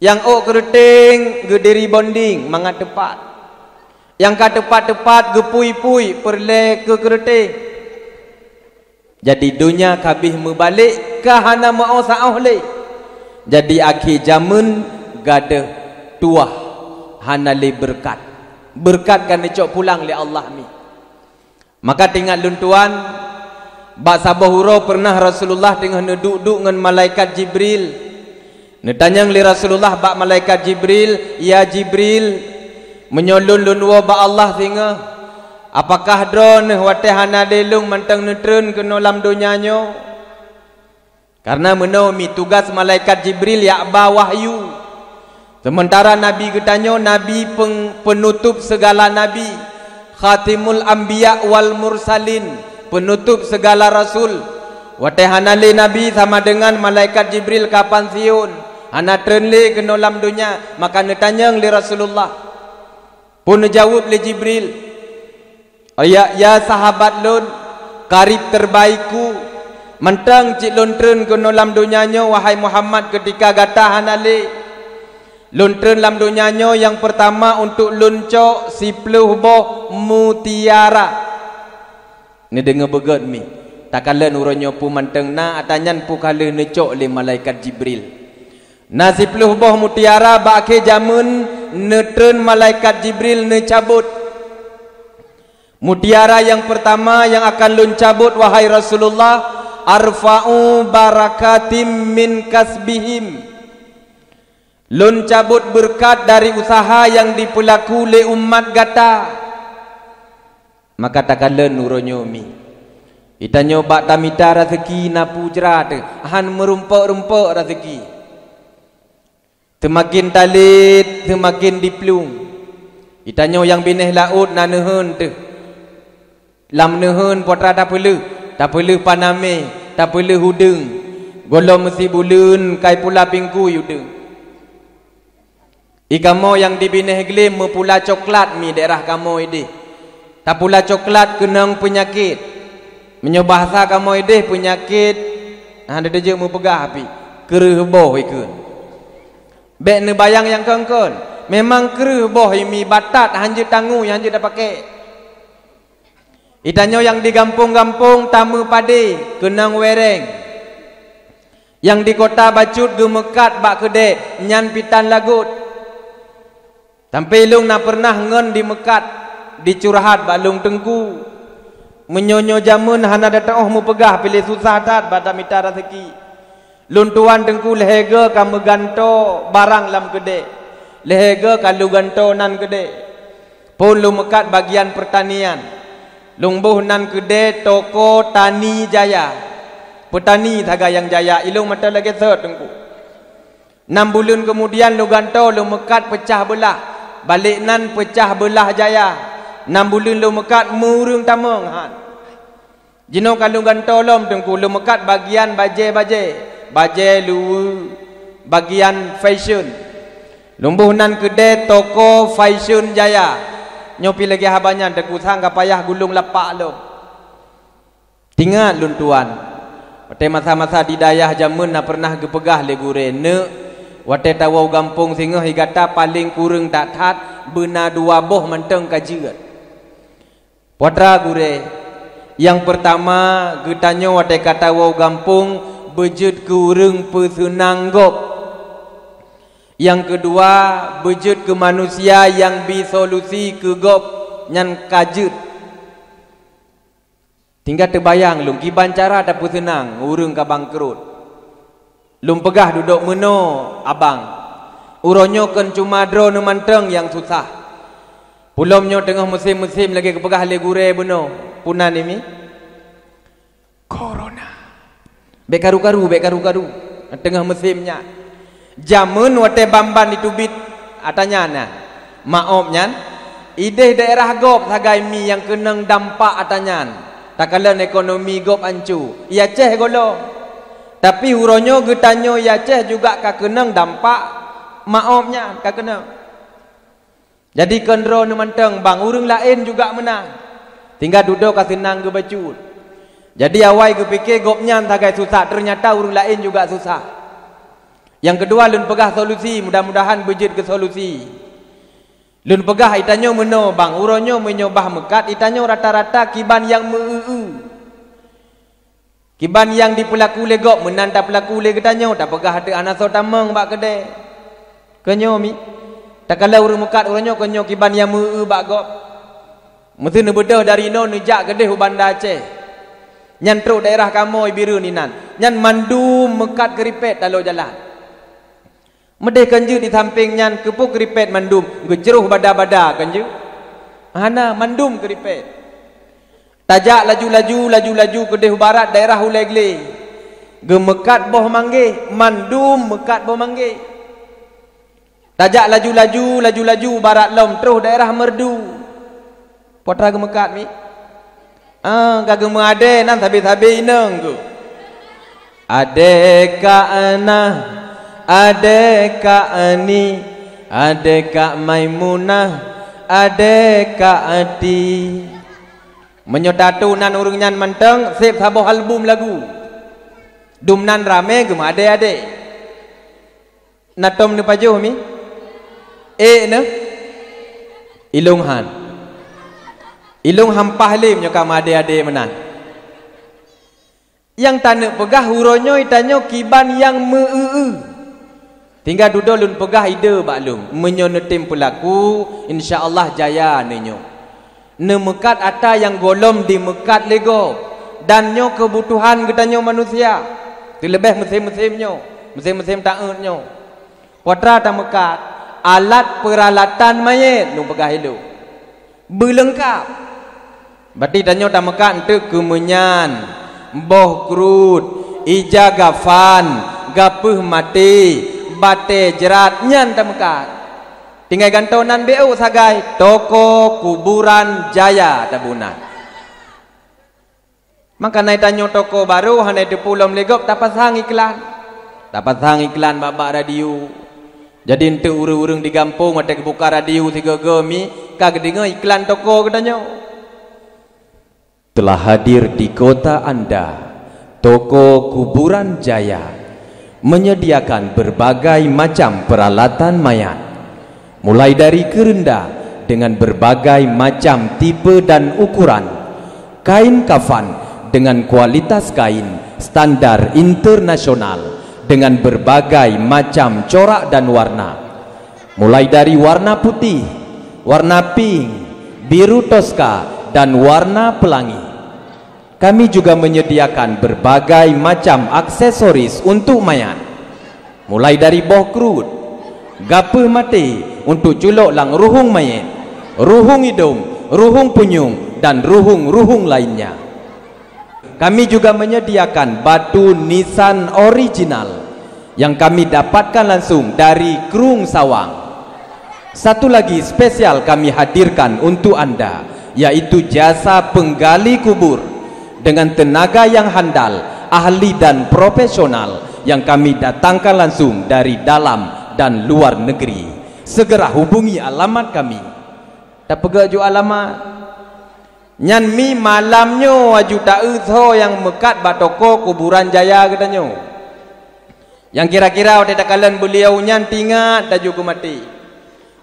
Nyang ôk keureuteng geudiri bonding mangat teupat. Nyang ka teupat-teupat geupui-pui peureulée keu keureuteng. Jadi donya ka abéh meubalek ka hana meu-oh saôh lé. Jadi akhé jamén gadôh tuwah hana lé beureukat. Beureukat ka neucok pulang lé Allah mi. Maka teuingat lôn tuan, bak saboh uroe peureunah Rasulullah teungoh neuduek-duek ngon malaikat Jibril. Neutanyong lé Rasulullah bak malaikat Jibril, "Ya Jibril, meunyoe lôn lôn woe bak Allah singoh, apakah droeneueh watée hana lé lôn mantong neutreun keunoe lam donya nyoe?" Kareuna meunoe mi tugaih malaikat Jibril jak ba wahyu. Seumeuntara Nabi geutanyoe Nabi peng-, peunutôp seugala nabi, Khatimul Anbiya wal Mursalin, peunutôp seugala rasul. Watée hana lé nabi sama deungon malaikat Jibril ka pansiun, hana treun lé keunoe lam donya, maka neutanyong lé Rasulullah. Peue neujaweueb lé Jibril, "Ya, ya sahabat lôn, karib terbaikku, mantong cit lôn treun keunoe lam donya nyoe, wahai Muhammad, keutika gata hana lé. Lôn treun lam donya nyoe nyang peurtama untuk lôn cok siploh boh mutiara." Neudeungoe beugét mi, takalon uroe nyoe peue mantong na, ata nyan peue ka lheueh neucok lé malaikat Jibril. Na siploh boh mutiara bak akhé jamén neutreun malaikat Jibril neucabot. Mutiara nyang peurtama nyang akan lôn cabot, wahai Rasulullah, "Arfa'u barakatim min kasbihim." Lôn cabot beureukat dari useuha nyang jipeulaku lé umat gata. Maka takalon uroe nyoe mi. Geutanyoe bak tamita raseuki na peue jra teuh, han meurumpok-rumpok raseuki. Seumaken talét, seumaken jiplueng. Geutanyoe nyang binéh laôt na neuheun teuh. Lam neuheun peue atra tapeuleueh, tapeuleueh panamé, tapeuleueh udeueng. Gohlom meusibuleuen kai pula bingkui udeueng. Di kamoe nyang di binéh glém meupula coklat mi daerah kamoe idéh. Tapula coklat keunong peunyakét. Meunyoe bahasa kamoe idéh peunyakét, hana teujeuet meupeugah pih, kreueh boh ikheun. Bék neubayang nyang kon-kon. Memang kreueh boh imi batat han jeuet tangui, han jeuet tapaké. Geutanyoe nyang di gampông-gampông tameupadé keunong wéréng. Nyang di kota bacut geumeukat bak keudée nyan pitan lagot. Sampoe lôn na peureunah ngon dimeukat, dicurhat bak lôn teungku. Meunyoe nyoe jamén hana teutoh meupeugah piléh susah that bak tamita raseuki. Lôn tuan teungku lhée goe ka meugantoe barang lam keudée, lhée goe ka lôn gantoe nan keudée. Phon lôn meukat bagian peurtanian. Lôn boh nan keudée toko Tani Jaya. Peutani sagai nyang jaya, ilôn mata lagée sot teungku. Nam buleuen keumudian lôn gantoe lôn meukat peucah beulah. Balék nan peucah beulah jaya. Nam buleuen lôn meukat meu ureuëng tamong han. Jinoe ka lôn gantoe lom teungku lôn meukat bagian bajée-bajée, bajée luweue, bagian fashion. Lôn boh nan keudée toko Fashion Jaya. Nyoe pih lagée haba nyan teungku sang ka payah gulong lapak lom. Tingat lôn tuan, watée masa-masa di dayah jamén na peureunah geupeugah lé gurée, "Neuk, watée tawoe gampông singoh di gata paleng kureueng that-that beuna dua boh mantong ka jeuet." Peue atra gurée, Nyang peurtama, geutanyoe watée ka tawoe gampông beujeuet keu ureuëng peuseunang gob. Nyang keudua, beujeuet keu manusia nyang bi solusi keu gob nyan ka jeuet. Tinggai teubayang lôn kiban cara tapeuseunang ureuëng ka bangkrot. Lôn peugah dudoe meunoe abang, uroe nyoe kon cuma droeneuh mantong nyang susah. Pulom nyoe teungoh musém-musém lagée geupeugah lé gurée bunoe, punan nimi? Corona. Bék karu-karu, bék karu-karu. Teungoh musém nyan. Jamén watée ban-ban jiteubiet ata nyan na. Maob nyan, ideh daerah gob sagai mi nyang keunong dampak ata nyan. Takalon ekonomi gob ancu. I Aceh gohlom. Tapi uroe nyoe geutanyoe i Aceh juga ka keunong dampak maob nyan, ka keunong. Jadi kon droeneuh mantong bang, ureuëng laén juga meunan. Tinggai dudoe ka seunang geubacut. Jadi awai geupike gobnyan sagai susah, teunyata ureuëng laén juga susah. Nyang keudua lôn peugah solusi, mudah-mudahan beujeuet keu solusi. Lôn peugah itanyoe meunoe bang, uroe nyoe meunyoe bah meukat itanyoe rata-rata kiban nyang meu-eu-eu. Kiban nyang dipeulaku lé gob meunan tapeulaku lé geutanyoe, tapeugah ateueh hana soe tamong bak keudée. Keunyoe mi, takalon ureuëng meukat uroe nyoe keunyoe kiban nyang meu-eu-eu bak gob. Meuseu neubeudôh dari inoe neujak keudeh u Banda Aceh. Nyan trok daerah kamoe Bireuen inan. Nyan mandum meukat keuripet taloe jalan. Meudeh kon jeuet di sampéng nyan keupeue keuripet mandum, geucroh bada-bada kon jeuet? Hana, mandum keuripet. Tajak laju-laju, laju-laju keudeh u barat daerah Ulée Glé. Geumeukat boh manggéh, mandum meukat boh manggéh. Tajak laju-laju, laju-laju u barat lom troh daerah Meureudu. Peue atra geumeukat mi? Ah, ka geumeuadée nan sabe-sabe inong geuh. Adée Kak Nah, adée Kak Ni, adée Kak Maimunah, adée Kak Ati. Meunyoe tatu nan ureuëng nyan mantong seb saboh album lagu. Dum nan ramé geumeuadée-adée. Na tom neupajoh mi? Ék neuh? Ilong han. Ilong hampah lé meunyoe ka meuadée-adée meunan. Nyang taneuk peugah uroe nyoe tanyoe kiban nyang meu-eu-eu. Tinggai dudoe lôn peugah ide bak lôn. Meunyoe neutem peulaku, insya Allah jaya neunyoe. Neumeukat ata nyang gohlom dimeukat lé gob, dan nyoe keubutuhan geutanyoe manusia, teuleubeh musém-musém nyoe, musém-musém taeuet nyoe. Peue atra tameukat, alat peuralatan manyét lôn peugah ilong beuleungkab. Berarti tanyoe tameukat eunteuk keu meunyan, boh kruet, ija gafan, gapeuh maté, batée jrat, nyan tameukat. Tinggai gantoe nan bék sagai toko kuburan jaya tabunan. Maka na tanyoe toko barô hana teupeu lom lé gob tapasang iklan. Tapasang iklan bak-bak radio. Jadi eunteuk ureuëng-ureuëng di gampông watée geubuka radio sigoe-goe mi ka geudeungoe iklan toko geutanyoe. Telah hadir di kota Anda, toko kuburan jaya, menyediakan berbagai macam peralatan mayat, mulai dari kerenda dengan berbagai macam tipe dan ukuran, kain kafan dengan kualitas kain standar internasional dengan berbagai macam corak dan warna, mulai dari warna putih, warna pink, biru toska, dan warna pelangi. Kami juga menyediakan berbagai macam aksesoris untuk mayat, mulai dari boh kruet, gapeuh maté untuk culok lam ruhueng mayét, ruhueng idong, ruhueng punyueng, dan ruhueng-ruhueng lainnya. Kami juga menyediakan batu nisan original yang kami dapatkan langsung dari Krueng Sawang. Satu lagi spesial kami hadirkan untuk anda, yaitu jasa penggali kubur dengan tenaga yang handal, ahli dan profesional yang kami datangkan langsung dari dalam dan luar negeri. Segera hubungi alamat kami. Tapeugah ju alamat. Nyan mi malam nyoe aju taeu soe nyang meukat bak toko kuburan jaya geutanyoe. Nyang kira-kira watée takalon beuliau nyan tingat taju geumaté.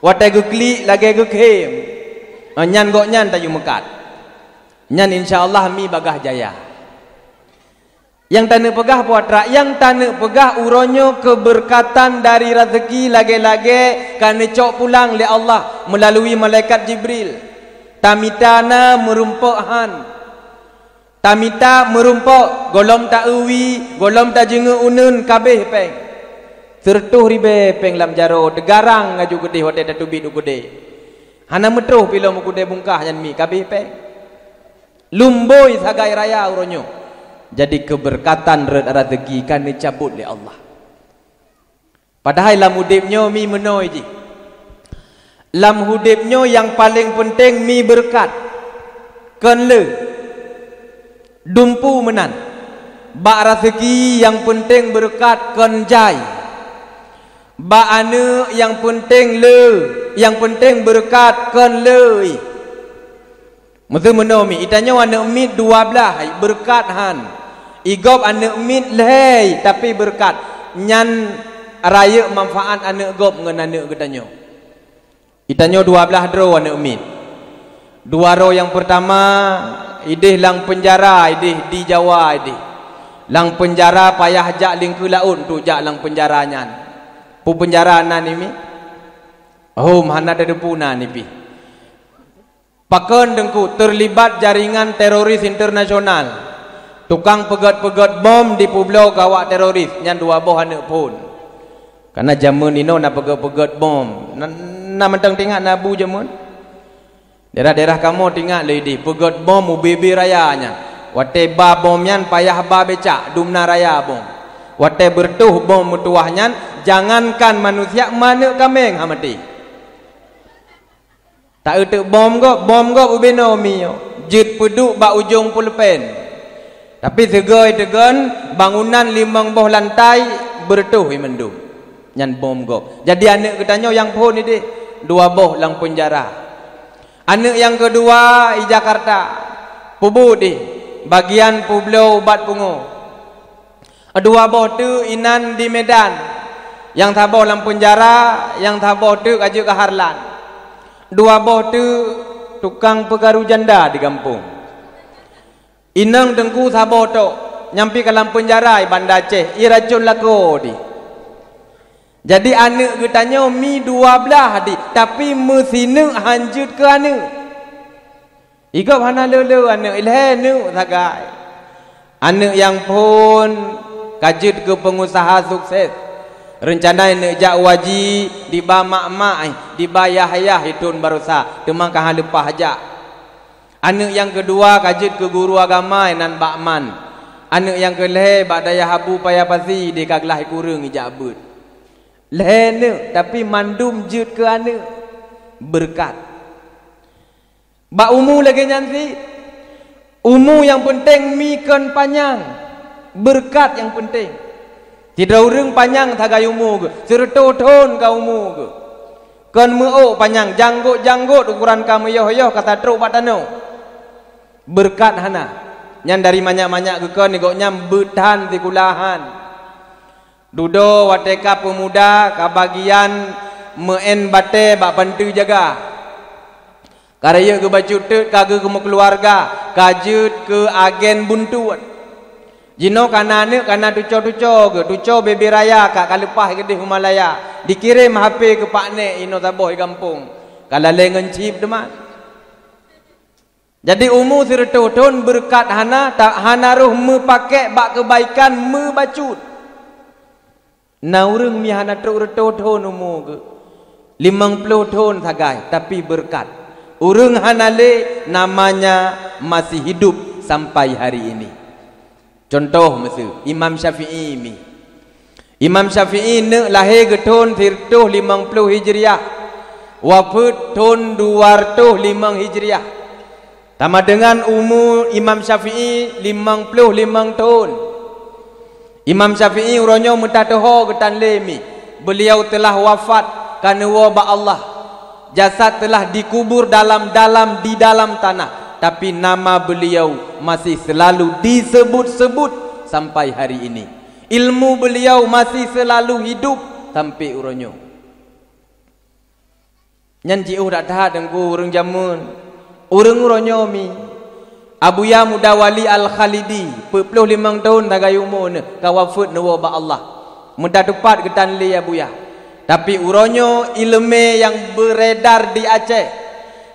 Watée geuklik lagée geukhém, nyan gobnyan taju meukat. Nyan insya Allah mi bagah jaya. Nyang taneuk peugah peue atra, nyang taneuk peugah uroe nyoe keubeurkatan dari raseuki lagée-lagée ka neucok pulang lé Allah meulalui malaikat Jibril. Tamita na meurumpok han. Tamita meurumpok, gohlom ta-eu wie, gohlom tajeungeuk uneuen, kabeh péng. Sireutôh ribée péng lam jaroe, teugarang laju keudeh watée tateubiet u keudée. Hana meutroh pi lom u keudée bungkah nyan mi, kabeh péng. Lumboi sagai raya uroe nyoe. Jadi keubeurkatan rot raseuki ka neucabot lé Allah. Padahai lam udeb nyoe mi meunoe jih. Lam udeb nyoe nyang paleng peunteng mi beureukat, kon le. Dumpeue meunan. Bak raseuki nyang peunteng beureukat, kon jai. Bak aneuëk nyang peunteng le, nyang peunteng beureukat, kon le. Meuseu meunoe mi, itanyoe aneuëk miet dua blaih, beureukat han. Igob aneuëk miet lhée, tapi beureukat. Nyan rayeuk manfaat aneuëk gob ngon aneuëk geutanyoe. Itanyoe dua blaih droe aneuëk miet. Dua droe nyang peurtama, ideh lam peunjara, ideh di Jawa ideh. Lam peunjara payah jak lingkeue laôt untuk jak lam peunjara nyan. Peue peunjara nan imi? Hom hana tateupeue nan ipih. Pakon Teungku, terlibat jaringan teroris internasional. Tukang peugét-peugét bom dipeubloe keu awak teroris, nyan dua boh aneuëk phon. Karena jameun inoe na peugét-peugét bom. Na, na mantong tingat na bu jameun. Daerah-daerah kamoe tingat lé ideh, peugét bom ubé-bé raya nyan. Watée ba bom nyan payah ba becak, dum na raya bom. Watée beureutoh bom meutuwah nyan, jangankan manusia, maneuëk kaméng ha maté. Ta-eu teuk bom gob, bom gob ubé noe mi nyoe, jeuet peuduek bak ujong pulpen. Tapi sigoe teugon, bangunan limong boh lantai beureutoh i mandum. Nyan bom gob. Jadi aneuëk geutanyoe nyang phon ideh, dua boh lam peunjara. Aneuëk nyang keudua i Jakarta, peubuet deh, bagian peubloe ubat pungo. Dua boh teuk inan di Medan, nyang saboh lam peunjara, nyang saboh teuk ka jeuet keu Harlan. Dua boh teuk tukang peukaru janda di gampông. Inong Teungku saboh tok, nyang pih ka lam peunjara i Banda Aceh, i racon lakoe deh. Jadi aneuëk geutanyoe mi dua blaih deh, tapi meusineuk han jeuet keu aneuëk. Igob hana le-le aneuëk, ilhée neuëk sagai. Aneuëk nyang phon ka jeuet keu peungusaha sukses. Reuncana neuëk jak u haji diba mak-mak, diba yah-yah i thon baroesa, teuma ka han leupah jak. Aneuëk nyang keudua ka jeuet keu guru agama, nan bak man. Aneuëk nyang keulhée bak dayah Abu Paya Pasi, di ka glaih kureueng ijak beuet. Lhée neuëk, tapi mandum jeuet keu aneuëk. Beureukat. Bak umu lagée nyan cit, umu nyang peunteng mi kon panyang, beureukat nyang peunteng. Sidroe ureuëng panyang sagai umu geuh, sireutôh thon ka umu geuh. Kon meu-ôk panyang, janggot-janggot ukoran ka meuyoh-yoh ka tatrok bak tanoh. Beureukat hana. Nyan dari manyak-manyak geukon, gobnyan beuet han sikula han. Dudoe watée ka peumuda ka bagian meu'en batée bak panteue jaga. Ka rayeuk geubacut teuk ka geuh meukeuluwarga, ka jeuet keu agen buntuet. Jinoe ka na aneuëk ka na tuco-tuco geuh, tuco bebe raya ka, ka leupah keudeh u Malaya, dikirém HP keu paknek inoe saboh i gampông, ka lalée ngon chip teuma. Jadi umu sireutôh thon beureukat hana, ta-, hana roh meupakék bak keubaikan meubacut. Na ureuëng mi hana trok reutôh thon umu geuh, limong ploh thon sagai, tapi beureukat. Ureuëng hana lé namanya masih hidup sampai hari ini. Cuntoh miseue, Imam Syafi'i mi. Imam Syafi'i neuk lahé geuthon sireutôh limong ploh Hijriah, wafeuet thon dua reutôh limong Hijriah. Tamadeungan umu Imam Syafi'i limong ploh limong thon. Imam Syafi'i uroe nyoe meutateuho geutanlé mi, beuliau teulah wafat ka neuwoe bak Allah. Jasad teulah dikubur dalam-dalam di dalam tanah, tapi nama beuliau masih seulalu diseubut-seubut sampai hari ini. Ilmu beuliau masih seulalu hidup sampai uroe nyoe. Nyan jiôh that-that Teungku ureuëng jameun. Ureuëng uroe nyoe mi, Abuya Muda Wali Al-Khalidi, peuet ploh limong thon sagai umu neuh, ka wafeuet neuwoe bak Allah. Meutateupat geutanlé Abuya. Tapi uroe nyoe ileumé nyang beuredar di Aceh,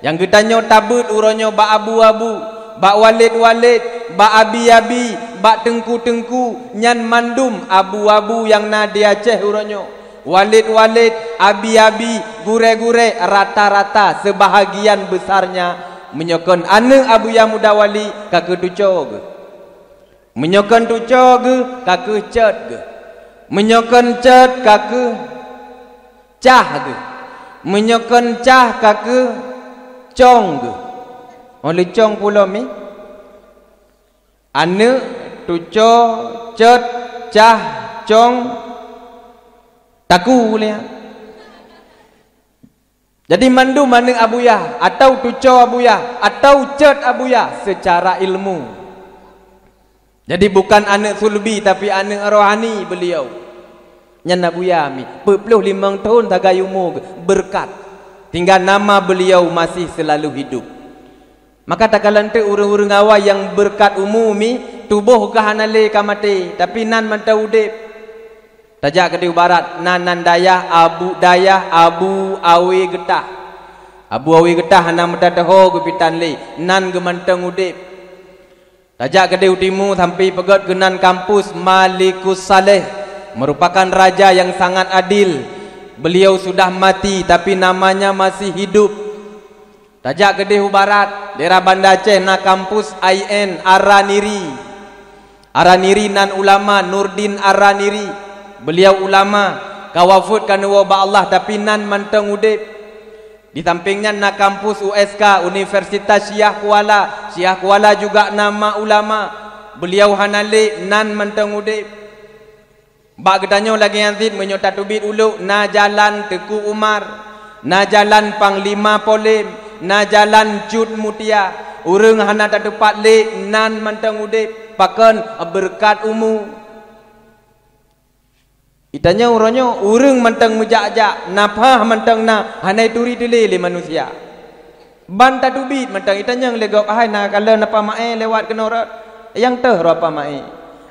nyang geutanyoe tabeuet uroe nyoe bak abu-abu, bak walét-walét, bak abi-abi, bak teungku-teungku, nyan mandum abu-abu nyang na di Aceh uroe nyoe. Walét-walét, abi-abi, gurée-gurée, rata-rata seubahagian beusarnya, meunyoe kon aneuëk Abuya Muda Wali, ka keuh tuco geuh. Meunyoe kon tuco geuh, ka keuh cot geuh. Meunyoe kon cot, ka keuh cah geuh. Meunyoe kon cah, ka keuh cong geuh. Oh leucong pulo mi. Aneuëk, tuco, cot, cah, cong, taku lé. Jadi mandum aneuëk Abuya, atau tuco Abuya, atau cot Abuya seucara ilmu. Jadi bukan aneuëk sulbi, tapi aneuëk rohani beliau. Nyan Abuya mi, peuet ploh limong thon sagai umu geuh, beureukat. Sehingga nama beliau masih selalu hidup. Maka takalon teuk ureuëng-ureuëng awai nyang beureukat umu mi, tuboh geuh hana lé ka maté, tapi nan mantong udeb. Tajak keudeh u barat, nan, nan dayah Abu, dayah Abu Awe Geutah. Abu Awe Geutah hana meutateuho geupitan lé, nan geuh mantong udeb. Tajak keudeh u timu sampai peugét keunan kampus Malikus Saleh, merupakan raja yang sangat adil. Beliau sudah mati, tapi namanya masih hidup. Tajak keudeh u barat, daerah Banda Aceh na kampus I N Araniri. Araniri nan ulama Nurdin Araniri. Beliau ulama, ka wafeuet ka neuwoe bak Allah, tapi nan mantong udeb. Di sampéng nyan na kampus U S K, Universitas Syiah Kuala. Syiah Kuala juga nama ulama. Beliau hana lé, nan mantong udeb. Bak geutanyoe lagée nyan cit meunyoe tateubiet ulok, na jalan Teuku Umar, na jalan Panglima Polem, na jalan Cut Mutia. Ureuëng hana tateupat lé, nan mantong udeb, pakon, beureukat umu. Itanyoe uroe nyoe ureuëng mantong meujak-jak, nafah mantong na, hana ituri teulé lé manusia. Ban tateubiet mantong itanyong lé gob, hai na kalon apa maé lewat keunoe rot, nyang teuh roh apa maé.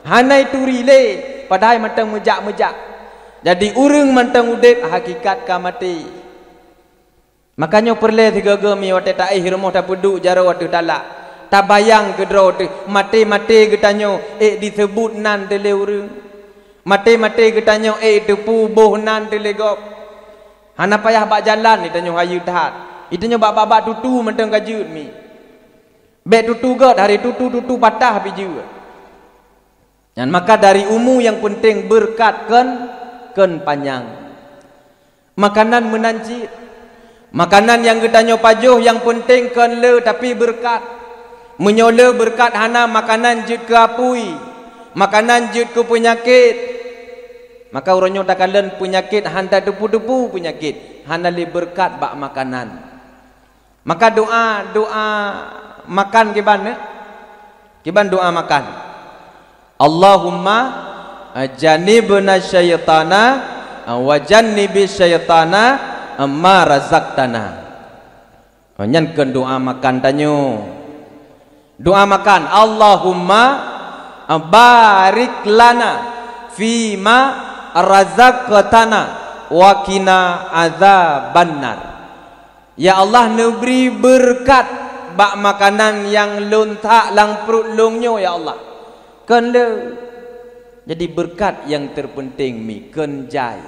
Hana ituri lé, padahai mantong meujak-meujak. Jadi ureuëng mantong udeb hakikat ka maté. Maka nyoe peureulée sigoe-goe mi watée taéh rumoh tapeuduek jaroe ateueh talak. Tabayang keudroe teuh maté-maté geutanyoe ék diseubut nan teuh lé ureuëng. Maté-maté geutanyoe ék teupeue boh nan teuh lé gob. Hana payah bak jalan itanyoe hayeu that. Itanyoe bak babah tutu mantong ka jeuet mi. Bék tutu gét, hari tutu-tutu patah pih jeuet. Nyan maka dari umu nyang peunteng beureukat kon, kon panyang. Makanan meunan cit. Makanan nyang geutanyoe pajoh nyang peunteng kon le tapi beureukat. Meunyoe le beureukat hana, makanan jeuet keu apui, makanan jeuet keu peunyakét. Maka uroe nyoe takalon peunyakét han tateupeue-teupeue peunyakét, hana lé beureukat bak makanan. Maka doa, doa makan kiban nyoe? Kiban doa makan. Allahumma jannibna syaitana wa jannibi syaitana ma razaqtana. Oh, nyan kon doa makan tanyoe. Doa makan, Allahumma barik lana fima razaqtana wa qina azabannar. Ya Allah, neubri beureukat bak makanan nyang lôn that lam pruet lôn nyoe, ya Allah. Kon le. Jadi beureukat nyang terpeunteng mi, kon jai.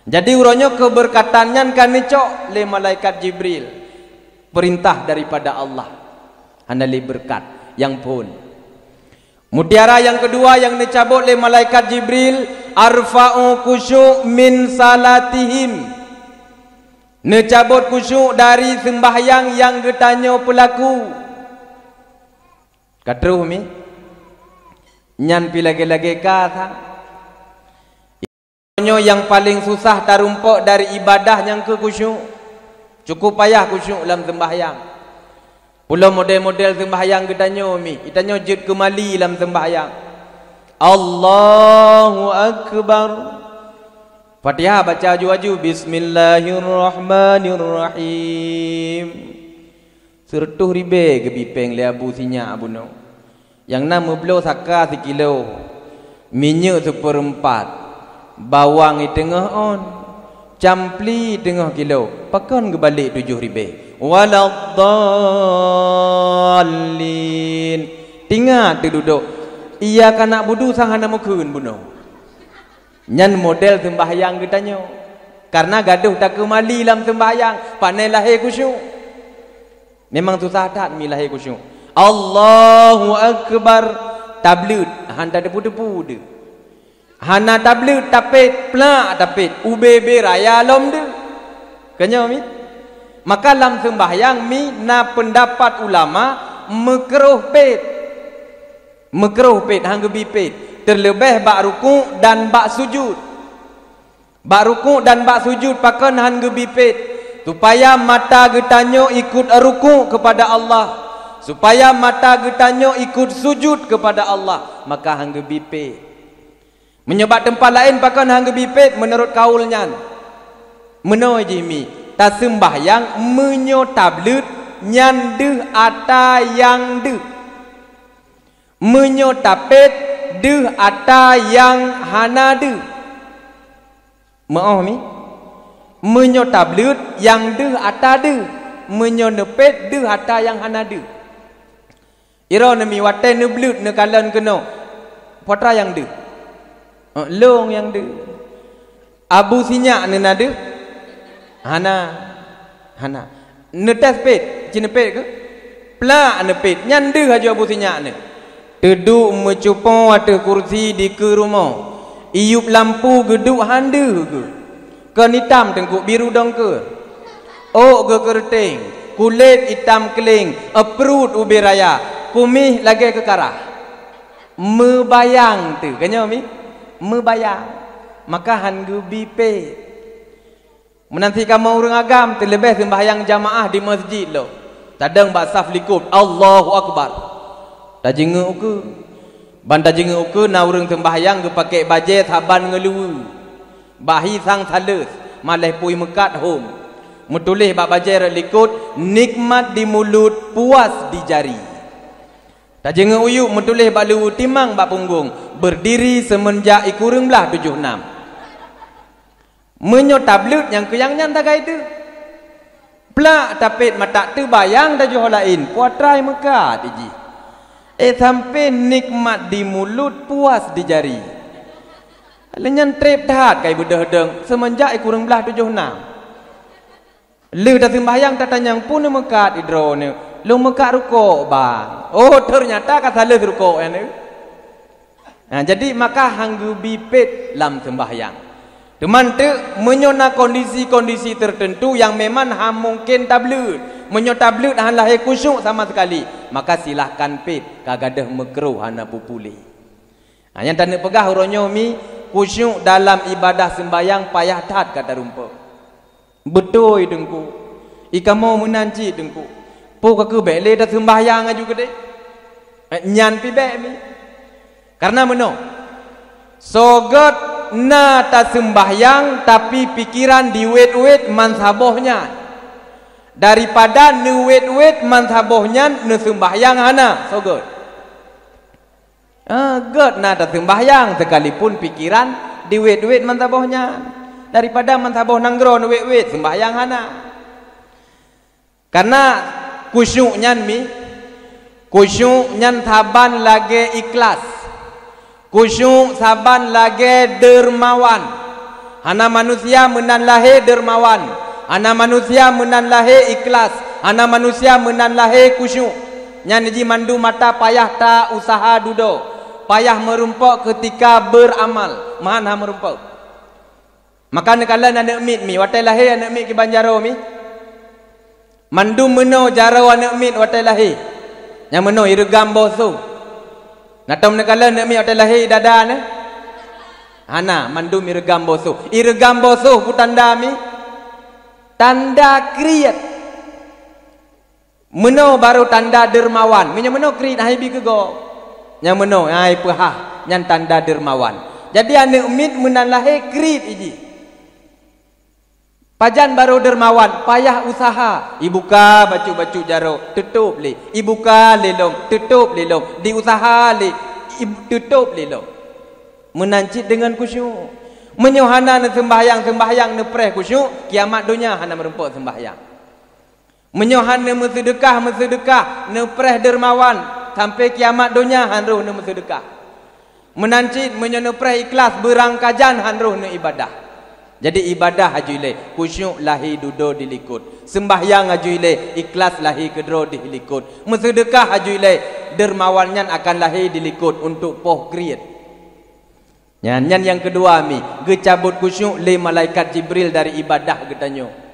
Jadi uroe nyoe keubeurkatan nyan ka neucok lé malaikat Jibril. Peurintah daripada Allah. Hana lé beureukat nyang phon. Mutiara nyang keudua nyang neucabot lé malaikat Jibril, arfa'u khusyuk min salatihim. Neucabot khusyuk dari seumbahyang nyang geutanyoe peulaku. Ka troh mi? Nyan pi lagée-lagée ka that. Nyoe nyang paleng susah tarumpok dari ibadah nyang keu khusyuk. Cukup payah khusyuk lam seumbahyang. Pulo model-model seumbahyang geutanyoe mi, itanyoe jeuet keu Mali lam seumbahyang. Allahu Akbar. Fatihah baca aju-aju, Bismillahirrahmanirrahim. Sireutôh ribèe geubi péng lé Abu Sinyak bunoe. Nyang na meubloe saka sikilo, minyeuk seupeureuempat, bawang i teungoh ôn, campli i teungoh kilo, pakon geubalek tujoh ribèe? Waladdallin. Tingat teududoe, iyyaka na'budu sang hana meukheun bunoe. Nyan model seumbahyang geutanyoe. Kareuna gadôh takeumali lam seumbahyang, pane lahé khusyuk. Memang susah that mi lahé khusyuk. Allahu Akbar, tableuet, han tateupeue-teupeue deuh. Hana tableuet, tapét, plak tapét, ubé-bé raya lom deuh. Keunyoe mi? Maka lam seumbahyang mi na peundapat ulama meukroh pét. Meukroh pét, han geubi pét, teuleubeh bak rukuk dan bak sujud. Bak rukuk dan bak sujud pakon han geubi pét? Supaya mata geutanyoe ikot rukuk keupada Allah, supaya mata geutanyoe ikot sujud keupada Allah, maka han geubi pét. Meunyoe bak teumpat laén pakon han geubi pét meunurot kaul nyan? Meunoe jih mi, taseumbahyang meunyoe tableuet nyan deuh ata nyang deuh. Meunyoe tapét deuh ata nyang hana deuh. Meu'oh mi? Meunyoe tableuet nyang deuh ata deuh, meunyoe neupét deuh ata nyang hana deuh. Iroe neumi watée neubleuet neukalon keunoe, peue atra nyang deuh? Eh, lông nyang deuh. Abu Sinyak neuh na deuh? Hana. Hana. Neutes pét, ci neupét keuh? Plak neupét, nyan deuh aju Abu Sinyak neuh. Teuduek meucupo ateueh kursi dikeue rumoh. Iyup lampu geuduek han deuh geuh. Keu itam teungku biru dongkeue. Ôk geuh keureuteng, kulét itam kleng, epruet ubé raya, puméh lagée keukarah. Meubayang teuh, keunyoe mi? Meubayang. Maka han geubi pét. Meunan cit kamoe ureuëng agam teuleubeh seumbahyang jamaah di meuseujid lom. Tadong bak saf likot, Allahu Akbar. Tajeungeuk ukeue. Ban tajeungeuk ukeue na ureuëng seumbahyang geupaké bajée saban ngeuluweue. Bak hi sang saleues, malée pui meukat hom. Meutuléh bak bajée rot likot, nikmat di mulut, puas di jari. Tajeungeuk uyuek meutuléh bak luweue timang bak punggong, berdiri semenjak ikureueng blaih tujoh nam. Meunyoe tableuet nyang keu nyang nyan tagai deuh. Plak tapét mata teubayang tajoh laén, peue atra meukat jih. Eh, sampai nikmat di mulut, puas di jari. Lé nyan treb that kai beudôh dong semenjak ikureueng blaih tujoh nam. Lheueh taseumbahyang tatanyong peue neumeukat idroeneuh, lôn meukat rukok bang. Oh, teunyata ka saleues rukok nyan. Nah, jadi maka han geubi pét lam seumbahyang. Teuma teuk meunyoe na kondisi-kondisi teuteuntu nyang memang han mungken tableuet, meunyoe tableuet han lahé khusyuk sama sekali, maka silahkan pét ka gadôh meukroh hana peue-peue lé. Nah, nyang taneuk peugah uroe nyoe mi khusyuk dalam ibadah seumbahyang payah that ka tarumpok. Beutôi teungku. I kamoe meunan cit teungku. Peue ka keuh bék lé taseumbahyang aju keudeh? Eh, nyan pi bék mi. Kareuna meunoe, soe gét na taseumbahyang tapi pikeran diwét-wét mansaboh nyan. Daripada neuwét-wét mansaboh nyan neuseumbahyang hana, soe gét. Ah, gét na taseumbahyang sekalipun pikeran diwét-wét mansaboh nyan. Daripada mansaboh nanggroe neuwét-wét seumbahyang hana. Kareuna khusyuk nyan mi, khusyuk nyan saban lagée ikhlas. Khusyuk saban lagée dermawan. Hana manusia meunan lahé dermawan, hana manusia meunan lahé ikhlas, hana manusia meunan lahé khusyuk. Nyan jih mandum mata payah ta-usaha dudoe, payah meurumpok keutika beuramal, meuhan han meurumpok. Maka neukalon aneuëk miet mi, watée lahé aneuëk miet kiban jaroe mi. Mandum meunoe jaroe aneuëk miet watée lahé. Nyang meunoe ireugam boh soh. Na tom neukalon aneuëk miet watée lahé i dada neuh? Hana, mandum ireugam boh soh. Ireugam boh soh peue tanda mi? Tanda kriet. Meunoe baru tanda dermawan. Meunyoe meunoe kriet hai bi keu gob. Nyang meunoe hai peuhah, nyan tanda dermawan. Jadi aneuëk miet meunan lahé kriet iji. Pajan barô dermawan, payah useuha. Ibuka bacut-bacut jaroe, teutôb lé. Ibuka lé lom, teutôb lé lom. Diuseuha lé, ib-, teutôb lé lom. Meunan cit deungon khusyuk. Meunyoe hana neuseumbahyang-seumbahyang, neupreh khusyuk, kiamat donya hana meurumpok seumbahyang. Meunyoe hana meuseudeukah-meuseudeukah, neupreh dermawan, sampoe kiamat donya han roh neumeuseudeukah. Meunan cit meunyoe neupreh ikhlas, beurangkajan han roh neuibadah. Jadi ibadah aju ilée, khusyuk lahé dudoe dilikot. Seumbahyang aju ilée, ikhlas lahé keudroe dilikot. Meuseudeukah aju ilée, dermawan nyan akan lahé dilikot untuk poh kriet. Nyan, nyan nyang keudua mi, geucabot khusyuk lé malaikat Jibril dari ibadah geutanyoe.